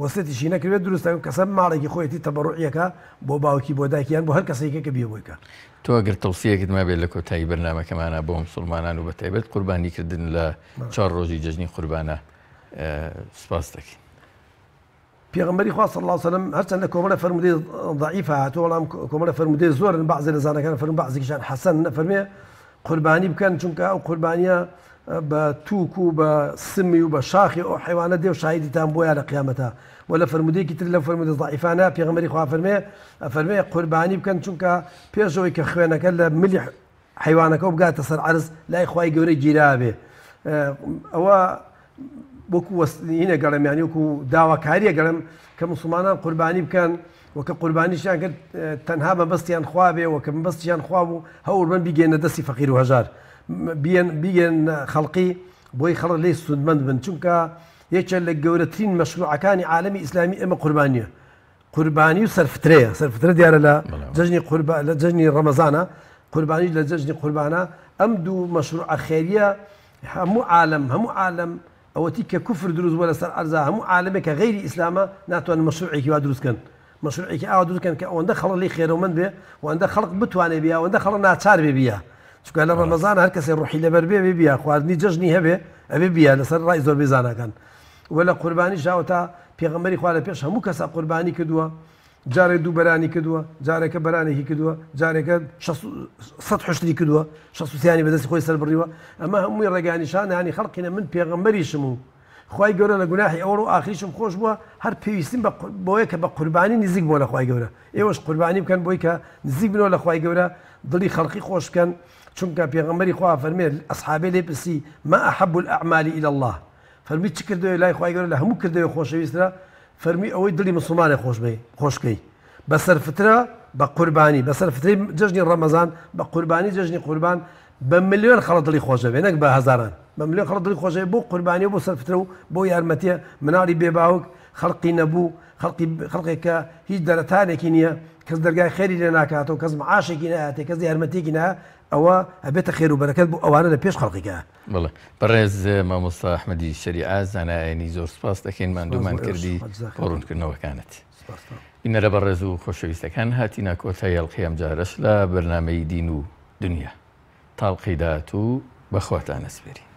[SPEAKER 2] وەسێتیشی نەکردبێت دروستە ئەو کەسە ماڵێکی خۆیەتی تەبەڕوعیەکە بۆ باوکی بۆ دایکی یان بۆ هەر کەسێکە کە بیە بۆی کە.
[SPEAKER 1] تۆ ئەگەر تەوسیەکت مابێت لە کۆتایی بەرنامەکەمانا بۆ مسوڵمانان و بەتایبەت قوربانی کردن لە چوار ڕۆژی جەژنی قوربانە سوپاست دەکەین.
[SPEAKER 2] پێغەمبەری خوا صلی اللە علیە وسلم هەرچەند لە کۆمەڵە فەرموودەی ضعیف هاتووە بەڵام کۆمەڵە فەرموودەی زۆرن بەعزێ لە زاناکان فەرموون بەعزێکیشان حەسەن ئەفەرمێ قوربانی بکەن چونکە ئەو قوربانیە بە توک و بە سمی و بە شاخی ئەو حیوانە دێ و شاهیدیتان بۆیە لە قیامەتا و لە فەرموودەیەکی تر لەو فەرموودە ضعیفانە پێغەمبەری خوا فەرمێ ئەفەرمێ قوربانی بکەن چونکە پێشەوەی کە خوێنەکە لە ملی حەیوانەکەو بگاتە سەر عەرز لای خوای گەورە گیرابێ ئەوە وەکو وەستینە گەڵم یانی وەکو داواکاریە گەڵم کە مسلمانان قوربانی بکەن و کە قوربانیشیان کرد تەنها مەبەستیان خوا بێ و کە مەبەستیان خوا بوو هەوڵ بن بیگەێنە دەستی فەقیر و هەژار بیێن بیگەن خەڵقی بۆی خەڵک لێی سوودمەند بن چونکە یەکێک لە گەورەترین مەشروعەکانی عالەمی ئیسلامی ئێمە قوربانیە قوربانی و سەرفترەیە سەرفترە دیارە لە جەژنی قوربا لە جەژنی ڕەمەزانە قوربانی لە جەژنی قوربانە ئەم دوو مەشروعە خێریە هەموو عالم هەموو عالم ئەوەتی کە کوفر دروست بووە لەسەر ئەرزا هەموو عالمێک کە غەیری ئیسلامە ناتوانن مەشروعێکی وا دروست کەن مەشروعێکی ئاوا دروست کەن کە ئەوەندە خەڵک لێی خێرەومەند بێ و ئەندە خەڵک بتوانێ بیا ئەوەندە خەڵک ناچار بێ بیا چونکە لە ڕەمەزان هەر کەسێ ڕوحی لەبەر بێ بێ بیا خواردنی جەژنی هەبێ ئەبێ بیا لەسەر ڕای زۆربەی زاناکان وە لە قوربانیش ئەوەتا پێغەمبەری خوا لە پێش هەموو کەسا قوربانی کردووە جارێک دوو بەرانی کردووە جارێکە بەرانێکی کردووە جارێکە سەد حشتری کردووە شەست و سیانی بەدەستی خۆی سەر بڕیوە ئەمە هەمووی ڕێگانیشان ینی خەڵقینە من پێغەمبەریشم و خوای گەورە لە گوناحی ئەوەڵ و ئاخریشم خۆش بووە هەر پێویستیم بە بۆیە کە بە قوربانی نزیک بووە لە خوای گەورە ئێوەش قوربانی بکەن بۆی کە نزیک بنەوە لە خوای گەورە دڵی خەڵقی خۆش بکەن چونکە پێغەمبەری خوا فەرمێ ئەسحابێ لێ پرسی ما أحب الأعمال إلى الله فەرمووی چ کردەوەی لای خوای گەورە لە هەموو کردەوەی خۆشەویسترە؟ فەرمووی ئەوەی دڵی موسڵمانێک خۆش بەی خۆش بکەی بە سەرفترە بە قوربانی بە سەرفترەی جەژنی ڕەمەزان بە قوربانی جەژنی قوربان بە ملیۆن خەڵک دڵی خۆش دەبێ نەک بە هەزاران بە ملیۆن خەڵک دڵی خۆش دەبێ بۆ قوربانی و بۆ سەرفترە و بۆ یارمەتیە مناڵی بێ باوک خەڵقی نەبوو خەڵقی خەڵقێک کە هیچ دەرەتانێکی نییە کەس دەرگای خێری لێ ناکاتەوە کەس معاشێکی نایاتێ کەس یارمەتیەکی نایە ئەوە ئەبێتە خێر و بەرەکەت بۆ ئەوانە لە پێش خەڵقیکە.
[SPEAKER 1] بەڵێ بەڕێز مامۆستا ئەحمەدی شەریعە زانایانی زۆر سپاس دەکەین ماندوومان کردی بۆ ڕوونکردنەوەکانت. بینەرە بەڕێز و خۆشەویستەکان هاتینە کۆتایی ئەڵقەی ئەمجارەش لە بەرنامەی دین و دنیا. تا ئەڵقەی داهاتوو بە خواتان ئەسپێرین.